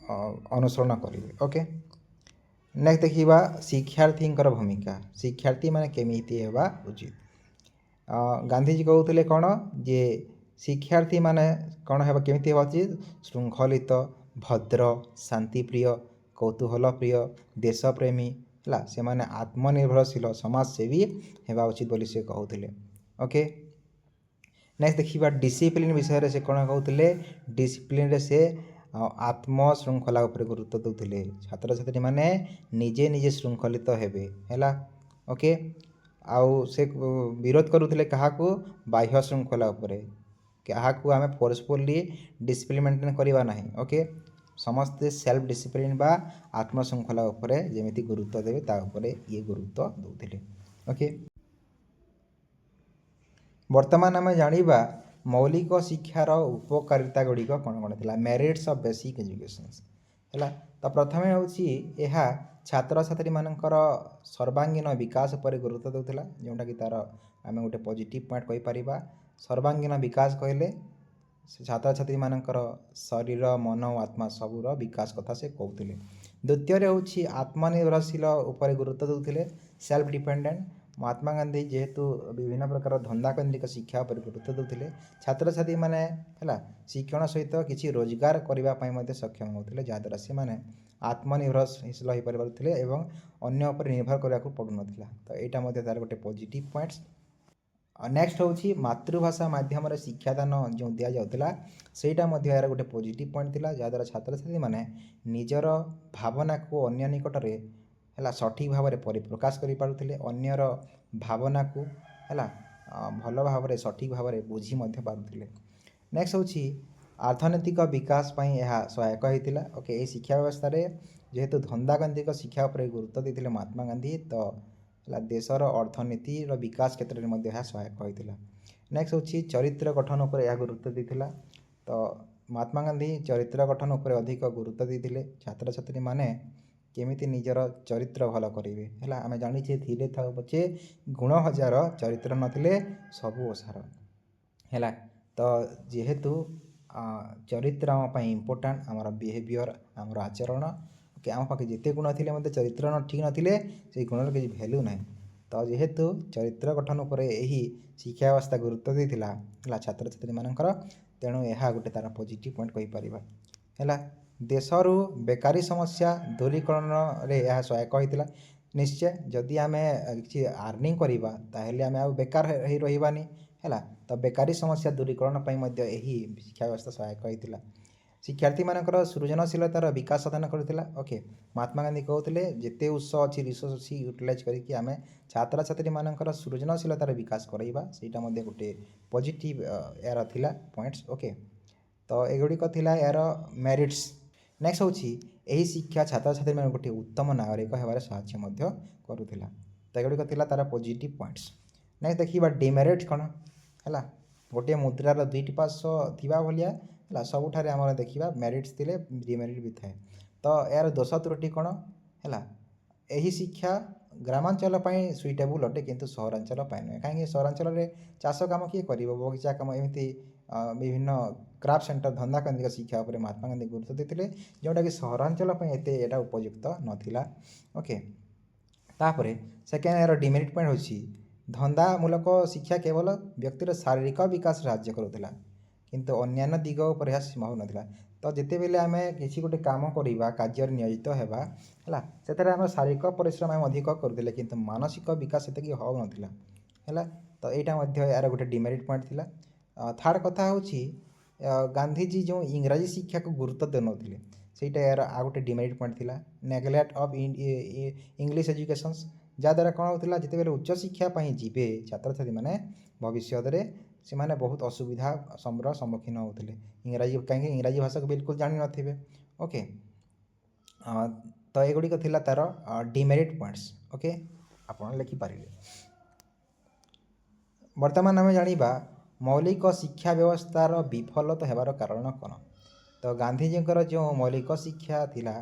ଅନୁସରଣ କରିବେ। ଓକେ, ନେକ୍ସଟ ଦେଖିବା ଶିକ୍ଷାର୍ଥୀଙ୍କର ଭୂମିକା। ଶିକ୍ଷାର୍ଥୀମାନେ କେମିତି ହେବା ଉଚିତ? ଗାନ୍ଧିଜୀ କହୁଥିଲେ କ'ଣ ଯେ ଶିକ୍ଷାର୍ଥୀମାନେ କ'ଣ ହେବ, କେମିତି ହେବା ଉଚିତ? ଶୃଙ୍ଖଳିତ, ଭଦ୍ର, ଶାନ୍ତିପ୍ରିୟ, କୌତୂହଳ ପ୍ରିୟ, ଦେଶପ୍ରେମୀ, ହେଲା, ସେମାନେ ଆତ୍ମନିର୍ଭରଶୀଳ, ସମାଜସେବୀ ହେବା ଉଚିତ ବୋଲି ସେ କହୁଥିଲେ। ଓକେ, ନେକ୍ସଟ ଦେଖିବା ଡିସିପ୍ଲିନ୍ ବିଷୟରେ ସେ କ'ଣ କହୁଥିଲେ। ଡିସିପ୍ଲିନ୍ରେ ସେ ଆତ୍ମଶୃଙ୍ଖଳା ଉପରେ ଗୁରୁତ୍ୱ ଦେଉଥିଲେ। ଛାତ୍ରଛାତ୍ରୀମାନେ ନିଜେ ନିଜେ ଶୃଙ୍ଖଳିତ ହେବେ। ହେଲା, ଓକେ, ଆଉ ସେ ବିରୋଧ କରୁଥିଲେ କାହାକୁ? ବାହ୍ୟ ଶୃଙ୍ଖଳା ଉପରେ। କାହାକୁ ଆମେ ଫୋର୍ସଫୁଲି ଡିସିପ୍ଲିନ୍ ମେଣ୍ଟେନ୍ କରିବା ନାହିଁ। ଓକେ, ସମସ୍ତେ ସେଲ୍ଫ ଡିସିପ୍ଲିନ୍ ବା ଆତ୍ମଶୃଙ୍ଖଳା ଉପରେ ଯେମିତି ଗୁରୁତ୍ୱ ଦେବେ, ତା ଉପରେ ଇଏ ଗୁରୁତ୍ୱ ଦେଉଥିଲେ। ଓକେ, ବର୍ତ୍ତମାନ ଆମେ ଜାଣିବା ମୌଳିକ ଶିକ୍ଷାର ଉପକାରିତା ଗୁଡ଼ିକ କ'ଣ କ'ଣ ଥିଲା, ମେରିଟ୍ସ ଅଫ୍ ବେସିକ୍ ଏଜୁକେସନ୍ସ। ହେଲା, ତ ପ୍ରଥମେ ହେଉଛି ଏହା ଛାତ୍ରଛାତ୍ରୀମାନଙ୍କର ସର୍ବାଙ୍ଗୀନ ବିକାଶ ଉପରେ ଗୁରୁତ୍ୱ ଦେଉଥିଲା, ଯେଉଁଟାକି ତା'ର ଆମେ ଗୋଟେ ପଜିଟିଭ୍ ପଏଣ୍ଟ କହିପାରିବା। ସର୍ବାଙ୍ଗୀନ ବିକାଶ କହିଲେ ସେ ଛାତ୍ରଛାତ୍ରୀମାନଙ୍କର ଶରୀର, ମନ ଓ ଆତ୍ମା ସବୁର ବିକାଶ କଥା ସେ କହୁଥିଲେ। ଦ୍ୱିତୀୟରେ ହେଉଛି ଆତ୍ମନିର୍ଭରଶୀଳ ଉପରେ ଗୁରୁତ୍ୱ ଦେଉଥିଲେ, ସେଲ୍ଫ ଡିପେଣ୍ଡେଣ୍ଟ। ମହାତ୍ମା ଗାନ୍ଧୀ ଯେହେତୁ ବିଭିନ୍ନ ପ୍ରକାର ଧନ୍ଦାକେନ୍ଦ୍ରିକ ଶିକ୍ଷା ଉପରେ ଗୁରୁତ୍ୱ ଦେଉଥିଲେ, ଛାତ୍ରଛାତ୍ରୀମାନେ, ହେଲା, ଶିକ୍ଷଣ ସହିତ କିଛି ରୋଜଗାର କରିବା ପାଇଁ ମଧ୍ୟ ସକ୍ଷମ ହେଉଥିଲେ, ଯାହାଦ୍ୱାରା ସେମାନେ ଆତ୍ମନିର୍ଭରଶୀଳ ହୋଇପାରିପାରୁଥିଲେ ଏବଂ ଅନ୍ୟ ଉପରେ ନିର୍ଭର କରିବାକୁ ପଡ଼ୁନଥିଲା। ତ ଏଇଟା ମଧ୍ୟ ତା'ର ଗୋଟେ ପଜିଟିଭ୍ ପଏଣ୍ଟସ୍। ନେକ୍ସଟ ହେଉଛି ମାତୃଭାଷା ମାଧ୍ୟମରେ ଶିକ୍ଷାଦାନ ଯେଉଁ ଦିଆଯାଉଥିଲା, ସେଇଟା ମଧ୍ୟ ଏହାର ଗୋଟେ ପଜିଟିଭ୍ ପଏଣ୍ଟ ଥିଲା, ଯାହାଦ୍ୱାରା ଛାତ୍ରଛାତ୍ରୀମାନେ ନିଜର ଭାବନାକୁ ଅନ୍ୟ ନିକଟରେ, ହେଲା, ସଠିକ୍ ଭାବରେ ପରିପ୍ରକାଶ କରିପାରୁଥିଲେ, ଅନ୍ୟର ଭାବନାକୁ, ହେଲା, ଭଲ ଭାବରେ ସଠିକ୍ ଭାବରେ ବୁଝି ମଧ୍ୟ ପାରୁଥିଲେ। ନେକ୍ସଟ ହେଉଛି ଅର୍ଥନୈତିକ ବିକାଶ ପାଇଁ ଏହା ସହାୟକ ହୋଇଥିଲା। ଓକେ, ଏହି ଶିକ୍ଷା ବ୍ୟବସ୍ଥାରେ ଯେହେତୁ ଧନ୍ଦାକେନ୍ଦ୍ରିକ ଶିକ୍ଷା ଉପରେ ଗୁରୁତ୍ୱ ଦେଇଥିଲେ ମହାତ୍ମା ଗାନ୍ଧୀ, ତ ହେଲା, ଦେଶର ଅର୍ଥନୀତିର ବିକାଶ କ୍ଷେତ୍ରରେ ମଧ୍ୟ ଏହା ସହାୟକ ହୋଇଥିଲା। ନେକ୍ସଟ ହେଉଛି ଚରିତ୍ର ଗଠନ ଉପରେ ଏହା ଗୁରୁତ୍ୱ ଦେଇଥିଲା। ତ ମହାତ୍ମା ଗାନ୍ଧୀ ଚରିତ୍ର ଗଠନ ଉପରେ ଅଧିକ ଗୁରୁତ୍ୱ ଦେଇଥିଲେ, ଛାତ୍ରଛାତ୍ରୀମାନେ କେମିତି ନିଜର ଚରିତ୍ର ଭଲ କରିବେ। ହେଲା, ଆମେ ଜାଣିଛେ, ଥିଲେ ଥାଉ ପଛେ ଗୁଣ ହଜାର, ଚରିତ୍ର ନଥିଲେ ସବୁ ଅସାର। ହେଲା, ତ ଯେହେତୁ ଚରିତ୍ର ଆମ ପାଇଁ ଇମ୍ପୋର୍ଟାଣ୍ଟ, ଆମର ବିହେଭିଅର୍, ଆମର ଆଚରଣ। ଓକେ, ଆମ ପାଖେ ଯେତେ ଗୁଣ ଥିଲେ ମଧ୍ୟ ଚରିତ୍ର ଠିକ୍ ନଥିଲେ ସେଇ ଗୁଣର କିଛି ଭ୍ୟାଲ୍ୟୁ ନାହିଁ। ତ ଯେହେତୁ ଚରିତ୍ର ଗଠନ ଉପରେ ଏହି ଶିକ୍ଷା ବ୍ୟବସ୍ଥା ଗୁରୁତ୍ୱ ଦେଇଥିଲା, ହେଲା, ଛାତ୍ରଛାତ୍ରୀମାନଙ୍କର, ତେଣୁ ଏହା ଗୋଟେ ତା'ର ପଜିଟିଭ୍ ପଏଣ୍ଟ କହିପାରିବା। ହେଲା, ଦେଶରୁ ବେକାରୀ ସମସ୍ୟା ଦୂରୀକରଣରେ ଏହା ସହାୟକ ହୋଇଥିଲା। ନିଶ୍ଚୟ, ଯଦି ଆମେ କିଛି ଆର୍ନିଂ କରିବା, ତାହେଲେ ଆମେ ଆଉ ବେକାର ହେଇ ରହିବାନି। ହେଲା, ତ ବେକାରୀ ସମସ୍ୟା ଦୂରୀକରଣ ପାଇଁ ମଧ୍ୟ ଏହି ଶିକ୍ଷା ବ୍ୟବସ୍ଥା ସହାୟକ ହୋଇଥିଲା। ଶିକ୍ଷାର୍ଥୀମାନଙ୍କର ସୃଜନଶୀଳତାର ବିକାଶ ସାଧନ କରିଥିଲା। ଓକେ, ମହାତ୍ମା ଗାନ୍ଧୀ କହୁଥିଲେ, ଯେତେ ଉତ୍ସ ଅଛି, ରିସୋର୍ସ ଅଛି, ୟୁଟିଲାଇଜ୍ କରିକି ଆମେ ଛାତ୍ରଛାତ୍ରୀମାନଙ୍କର ସୃଜନଶୀଳତାର ବିକାଶ କରାଇବା। ସେଇଟା ମଧ୍ୟ ଗୋଟେ ପଜିଟିଭ୍ ଏହାର ଥିଲା ପଏଣ୍ଟସ୍। ଓକେ, ତ ଏଗୁଡ଼ିକ ଥିଲା ଏହାର ମେରିଟ୍ସ। ନେକ୍ସଟ ହେଉଛି ଏହି ଶିକ୍ଷା ଛାତ୍ରଛାତ୍ରୀମାନଙ୍କୁ ଗୋଟିଏ ଉତ୍ତମ ନାଗରିକ ହେବାରେ ସାହାଯ୍ୟ ମଧ୍ୟ କରୁଥିଲା। ତ ଏଗୁଡ଼ିକ ଥିଲା ତା'ର ପଜିଟିଭ୍ ପଏଣ୍ଟସ୍। ନେକ୍ସଟ ଦେଖିବା ଡିମେରିଟ୍ କ'ଣ। ହେଲା, ଗୋଟିଏ ମୁଦ୍ରାର ଦୁଇଟି ପାର୍ଶ୍ୱ ଥିବା ଭଳିଆ, ହେଲା, ସବୁଠାରେ ଆମର ଦେଖିବା ମେରିଟ୍ସ ଥିଲେ ଡିମେରିଟ୍ ବି ଥାଏ। ତ ଏହାର ଦୋଷ ତ୍ରୁଟି କ'ଣ? ହେଲା, ଏହି ଶିକ୍ଷା ଗ୍ରାମାଞ୍ଚଳ ପାଇଁ ସୁଇଟେବୁଲ୍ ଅଟେ, କିନ୍ତୁ ସହରାଞ୍ଚଳ ପାଇଁ ନୁହେଁ। କାହିଁକି? ସହରାଞ୍ଚଳରେ ଚାଷ କାମ କିଏ କରିବ, ବଗିଚା କାମ, ଏମିତି ବିଭିନ୍ନ କ୍ରାଫ୍ଟ ସେଣ୍ଟର, ଧନ୍ଦା କେନ୍ଦ୍ରିକ ଶିକ୍ଷା ଉପରେ ମହାତ୍ମା ଗାନ୍ଧୀ ଗୁରୁତ୍ୱ ଦେଇଥିଲେ, ଯେଉଁଟାକି ସହରାଞ୍ଚଳ ପାଇଁ ଏତେ ଏଇଟା ଉପଯୁକ୍ତ ନଥିଲା। ଓକେ, ତାପରେ ସେକେଣ୍ଡ ଏହାର ଡିମେରିଟ୍ ପଏଣ୍ଟ ହେଉଛି ଧନ୍ଦାମୂଳକ ଶିକ୍ଷା କେବଳ ବ୍ୟକ୍ତିର ଶାରୀରିକ ବିକାଶ ସାହାଯ୍ୟ କରୁଥିଲା, କିନ୍ତୁ ଅନ୍ୟାନ୍ୟ ଦିଗ ଉପରେ ଏହା ସୀମା ହେଉନଥିଲା। ତ ଯେତେବେଳେ ଆମେ କିଛି ଗୋଟେ କାମ କରିବା, କାର୍ଯ୍ୟରେ ନିୟୋଜିତ ହେବା, ହେଲା, ସେଥିରେ ଆମର ଶାରୀରିକ ପରିଶ୍ରମ ଆମେ ଅଧିକ କରୁଥିଲେ, କିନ୍ତୁ ମାନସିକ ବିକାଶ ସେତିକି ହେଉନଥିଲା। ହେଲା, ତ ଏଇଟା ମଧ୍ୟ ଏହାର ଗୋଟେ ଡିମେରିଟ୍ ପଏଣ୍ଟ ଥିଲା। ଥାର୍ଡ଼ କଥା ହେଉଛି ଗାନ୍ଧିଜୀ ଯେଉଁ ଇଂରାଜୀ ଶିକ୍ଷାକୁ ଗୁରୁତ୍ୱ ଦେଉନଥିଲେ, ସେଇଟା ଏହାର ଆଉ ଗୋଟେ ଡିମେରିଟ୍ ପଏଣ୍ଟ ଥିଲା, ନେଗ୍ଲେକ୍ଟ ଅଫ୍ ଇଂଲିଶ ଏଜୁକେସନ୍ସ। ଯାହାଦ୍ୱାରା କ'ଣ ହେଉଥିଲା, ଯେତେବେଳେ ଉଚ୍ଚଶିକ୍ଷା ପାଇଁ ଯିବେ ଛାତ୍ରଛାତ୍ରୀମାନେ ଭବିଷ୍ୟତରେ, ସେମାନେ ବହୁତ ଅସୁବିଧା ସମ୍ମୁଖୀନ ହେଉଥିଲେ ଇଂରାଜୀ, କାହିଁକି ଇଂରାଜୀ ଭାଷାକୁ ବିଲକୁଲ ଜାଣିନଥିବେ। ଓକେ, ତ ଏଗୁଡ଼ିକ ଥିଲା ତା'ର ଡିମେରିଟ୍ ପଏଣ୍ଟସ୍। ଓକେ, ଆପଣ ଲେଖିପାରିବେ। ବର୍ତ୍ତମାନ ଆମେ ଜାଣିବା ମୌଳିକ ଶିକ୍ଷା ବ୍ୟବସ୍ଥାର ବିଫଳତା ହେବାର କାରଣ କ'ଣ। ତ ଗାନ୍ଧିଜୀଙ୍କର ଯେଉଁ ମୌଳିକ ଶିକ୍ଷା ଥିଲା,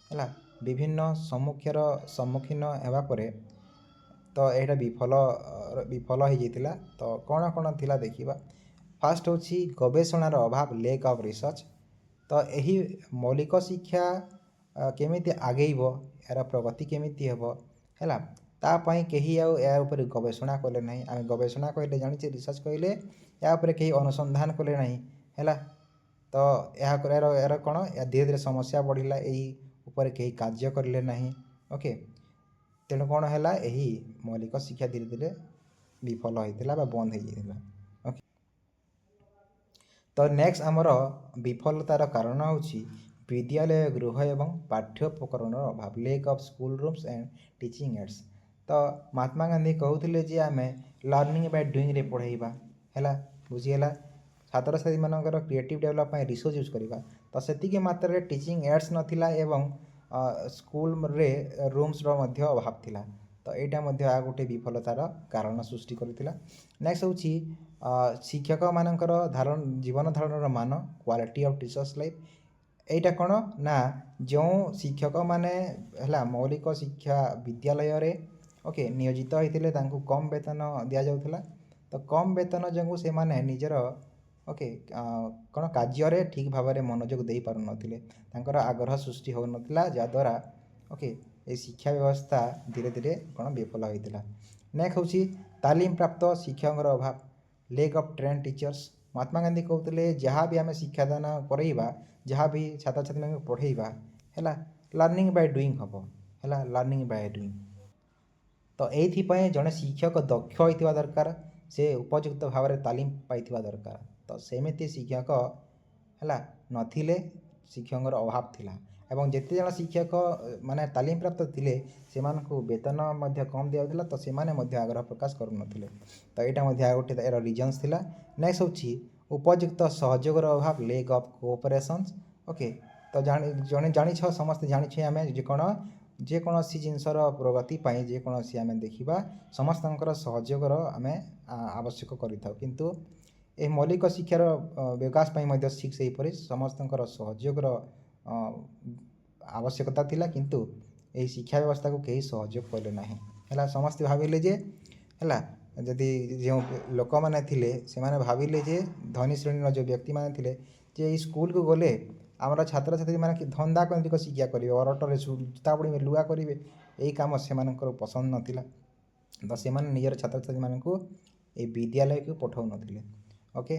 ହେଲା, ବିଭିନ୍ନ ସମ୍ମୁଖୀନ ହେବା ପରେ ତ ଏଇଟା ବିଫଳ ବିଫଳ ହେଇଯାଇଥିଲା। ତ କ'ଣ କ'ଣ ଥିଲା ଦେଖିବା। ଫାଷ୍ଟ ହେଉଛି ଗବେଷଣାର ଅଭାବ, ଲେକ୍ ଅଫ୍ ରିସର୍ଚ୍ଚ। ତ ଏହି ମୌଳିକ ଶିକ୍ଷା କେମିତି ଆଗେଇବ, ଏହାର ପ୍ରଗତି କେମିତି ହେବ, ହେଲା, ତା ପାଇଁ କେହି ଆଉ ଏହା ଉପରେ ଗବେଷଣା କଲେ ନାହିଁ। ଆମେ ଗବେଷଣା କହିଲେ ଜାଣିଛେ, ରିସର୍ଚ୍ଚ କହିଲେ, ଏହା ଉପରେ କେହି ଅନୁସନ୍ଧାନ କଲେ ନାହିଁ। ହେଲା, ତ ଏହା ଏହାର କ'ଣ, ଧୀରେ ଧୀରେ ସମସ୍ୟା ବଢ଼ିଲା, ଏହି ଉପରେ କେହି କାର୍ଯ୍ୟ କରିଲେ ନାହିଁ। ଓକେ, ତେଣୁ କ'ଣ ହେଲା? ଏହି ମୌଳିକ ଶିକ୍ଷା ଧୀରେ ଧୀରେ ବିଫଳ ହୋଇଥିଲା ବା ବନ୍ଦ ହେଇଯାଇଥିଲା। ଓକେ, ତ ନେକ୍ସଟ ଆମର ବିଫଳତାର କାରଣ ହେଉଛି ବିଦ୍ୟାଳୟ ଗୃହ ଏବଂ ପାଠ୍ୟୋପକରଣର ଅଭାବ, lack of school rooms and teaching aids। ତ ମହାତ୍ମା ଗାନ୍ଧୀ କହୁଥିଲେ ଯେ ଆମେ ଲର୍ଣ୍ଣିଂ ବାଇ ଡୁଇଂରେ ପଢ଼େଇବା। ହେଲା, ବୁଝିହେଲା? ଛାତ୍ରଛାତ୍ରୀମାନଙ୍କର କ୍ରିଏଟିଭ୍ ଡେଭଲପ୍ ପାଇଁ ରିସୋର୍ସ ୟୁଜ୍ କରିବା। ତ ସେତିକି ମାତ୍ରାରେ ଟିଚିଂ ଏଡ୍ସ ନଥିଲା ଏବଂ ସ୍କୁଲରେ ରୁମ୍ସର ମଧ୍ୟ ଅଭାବ ଥିଲା। ତ ଏଇଟା ମଧ୍ୟ ଆଉ ଗୋଟେ ବିଫଳତାର କାରଣ ସୃଷ୍ଟି କରିଥିଲା। ନେକ୍ସଟ ହେଉଛି ଶିକ୍ଷକମାନଙ୍କର ଜୀବନ ଧାରଣର ମାନ, କ୍ୱାଲିଟି ଅଫ୍ ଟିଚର୍ସ ଲାଇଫ୍। ଏଇଟା କ'ଣ ନା ଯେଉଁ ଶିକ୍ଷକମାନେ, ହେଲା, ମୌଳିକ ଶିକ୍ଷା ବିଦ୍ୟାଳୟରେ, ଓକେ, ନିୟୋଜିତ ହୋଇଥିଲେ, ତାଙ୍କୁ କମ୍ ବେତନ ଦିଆଯାଉଥିଲା। ତ କମ୍ ବେତନ ଯୋଗୁଁ ସେମାନେ ନିଜର, ଓକେ, କ'ଣ କାର୍ଯ୍ୟରେ ଠିକ୍ ଭାବରେ ମନୋଯୋଗ ଦେଇପାରୁନଥିଲେ। ତାଙ୍କର ଆଗ୍ରହ ସୃଷ୍ଟି ହେଉନଥିଲା, ଯାହାଦ୍ୱାରା, ଓକେ, এই ଶିକ୍ଷା ବ୍ୟବସ୍ଥା ଧୀରେ ଧୀରେ କ'ଣ ବିଫଳ ହୋଇଥିଲା। ନେକ୍ସଟ ହେଉଛି ତାଲିମ ପ୍ରାପ୍ତ ଶିକ୍ଷକଙ୍କର ଅଭାବ, lake of trend teachers. Mahatma Gandhi କହୁଥିଲେ, ଯାହା ବି ଆମେ ଶିକ୍ଷାଦାନ କରେଇବା, ଯାହା ବି ଛାତ୍ରଛାତ୍ରୀମାନଙ୍କୁ ପଢ଼େଇବା, ହେଲା, ଲର୍ଣ୍ଣିଂ ବାଇ ଡୁଇଂ ହେବ। ହେଲା, ଲର୍ଣ୍ଣିଂ ବାଇ ଡୁଇଂ। ତ ଏଇଥିପାଇଁ ଜଣେ ଶିକ୍ଷକ ଦକ୍ଷ ହୋଇଥିବା ଦରକାର, ସେ ଉପଯୁକ୍ତ ଭାବରେ ତାଲିମ ପାଇଥିବା ଦରକାର। ତ ସେମିତି ଶିକ୍ଷକ, ହେଲା, ନଥିଲେ, ଶିକ୍ଷକଙ୍କର ଅଭାବ ଥିଲା ଏବଂ ଯେତେ ଜଣ ଶିକ୍ଷକ ମାନେ ତାଲିମପ୍ରାପ୍ତ ଥିଲେ, ସେମାନଙ୍କୁ ବେତନ ମଧ୍ୟ କମ୍ ଦିଆଯାଉଥିଲା। ତ ସେମାନେ ମଧ୍ୟ ଆଗ୍ରହ ପ୍ରକାଶ କରୁନଥିଲେ। ତ ଏଇଟା ମଧ୍ୟ ଆଉ ଗୋଟେ ଏର ରିଜନ୍ସ ଥିଲା। ନେକ୍ସଟ ହେଉଛି ଉପଯୁକ୍ତ ସହଯୋଗର ଅଭାବ, ଲେକ୍ ଅଫ୍ କୋଅପରେସନ୍ସ। ଓକେ, ତ ଜାଣି ଜଣେ ଜାଣିଛ, ସମସ୍ତେ ଜାଣିଛେ ଆମେ ଯେ କ'ଣ ଯେକୌଣସି ଜିନିଷର ପ୍ରଗତି ପାଇଁ, ଯେକୌଣସି ଆମେ ଦେଖିବା, ସମସ୍ତଙ୍କର ସହଯୋଗର ଆମେ ଆବଶ୍ୟକ କରିଥାଉ। କିନ୍ତୁ ଏହି ମୌଳିକ ଶିକ୍ଷାର ବିକାଶ ପାଇଁ ମଧ୍ୟ ଠିକ୍ ସେହିପରି ସମସ୍ତଙ୍କର ସହଯୋଗର ଆବଶ୍ୟକତା ଥିଲା। କିନ୍ତୁ ଏହି ଶିକ୍ଷା ବ୍ୟବସ୍ଥାକୁ କେହି ସହଯୋଗ କଲେ ନାହିଁ। ହେଲା, ସମସ୍ତେ ଭାବିଲେ ଯେ, ହେଲା, ଯଦି ଯେଉଁ ଲୋକମାନେ ଥିଲେ, ସେମାନେ ଭାବିଲେ ଯେ ଧନୀ ଶ୍ରେଣୀର ଯେଉଁ ବ୍ୟକ୍ତିମାନେ ଥିଲେ ଯେ ଏଇ ସ୍କୁଲକୁ ଗଲେ ଆମର ଛାତ୍ରଛାତ୍ରୀମାନେ କି ଧନ୍ଦା କେନ୍ଦ୍ରିକ ଶିକ୍ଷା କରିବେ, ଅରଟରେ ସୂତା ବୁଣିବେ, ଲୁଗା କରିବେ। ଏଇ କାମ ସେମାନଙ୍କର ପସନ୍ଦ ନଥିଲା। ତ ସେମାନେ ନିଜର ଛାତ୍ରଛାତ୍ରୀମାନଙ୍କୁ ଏଇ ବିଦ୍ୟାଳୟକୁ ପଠାଉନଥିଲେ। ଓକେ,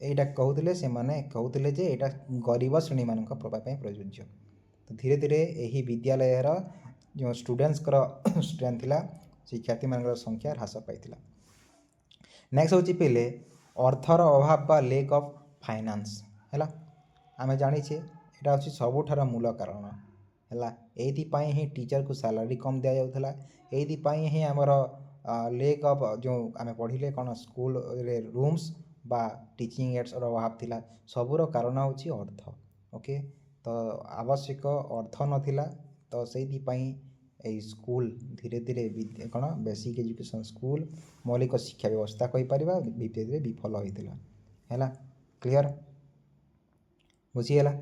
ଏଇଟା କହୁଥିଲେ, ସେମାନେ କହୁଥିଲେ ଯେ ଏଇଟା ଗରିବ ଶ୍ରେଣୀମାନଙ୍କ ପାଇଁ ପ୍ରଯୁଜ୍ୟ। ତ ଧୀରେ ଧୀରେ ଏହି ବିଦ୍ୟାଳୟର ଯେଉଁ ଷ୍ଟୁଡେଣ୍ଟସ୍ଙ୍କର ଷ୍ଟ୍ରେନ୍ଥ ଥିଲା, ଶିକ୍ଷାର୍ଥୀମାନଙ୍କର ସଂଖ୍ୟା ହ୍ରାସ ପାଇଥିଲା। ନେକ୍ସଟ ହେଉଛି ପିଲେ ଅର୍ଥର ଅଭାବ ବା ଲେକ୍ ଅଫ୍ ଫାଇନାନ୍ସ। ହେଲା, ଆମେ ଜାଣିଛେ ଏଇଟା ହେଉଛି ସବୁଠାରୁ ମୂଳ କାରଣ। ହେଲା, ଏଇଥିପାଇଁ ହିଁ ଟିଚର୍କୁ ସାଲାରୀ କମ୍ ଦିଆଯାଉଥିଲା। ଏଇଥିପାଇଁ ହିଁ ଆମର ଲେକ୍ ଅଫ୍ ଯେଉଁ ଆମେ ପଢ଼ିଲେ କ'ଣ ସ୍କୁଲରେ ରୁମ୍ସ ବା ଟିଚିଂ ଏଡ୍ସର ଅଭାବ ଥିଲା। ସବୁର କାରଣ ହେଉଛି ଅର୍ଥ। ଓକେ, ତ ଆବଶ୍ୟକ ଅର୍ଥ ନଥିଲା। ତ ସେଇଥିପାଇଁ ଏଇ ସ୍କୁଲ ଧୀରେ ଧୀରେ କ'ଣ ବେସିକ୍ ଏଜୁକେସନ୍ ସ୍କୁଲ, ମୌଳିକ ଶିକ୍ଷା ବ୍ୟବସ୍ଥା କହିପାରିବା, ଧୀରେ ଧୀରେ ବିଫଳ ହୋଇଥିଲା। ହେଲା, କ୍ଲିଅର, ବୁଝିହେଲା?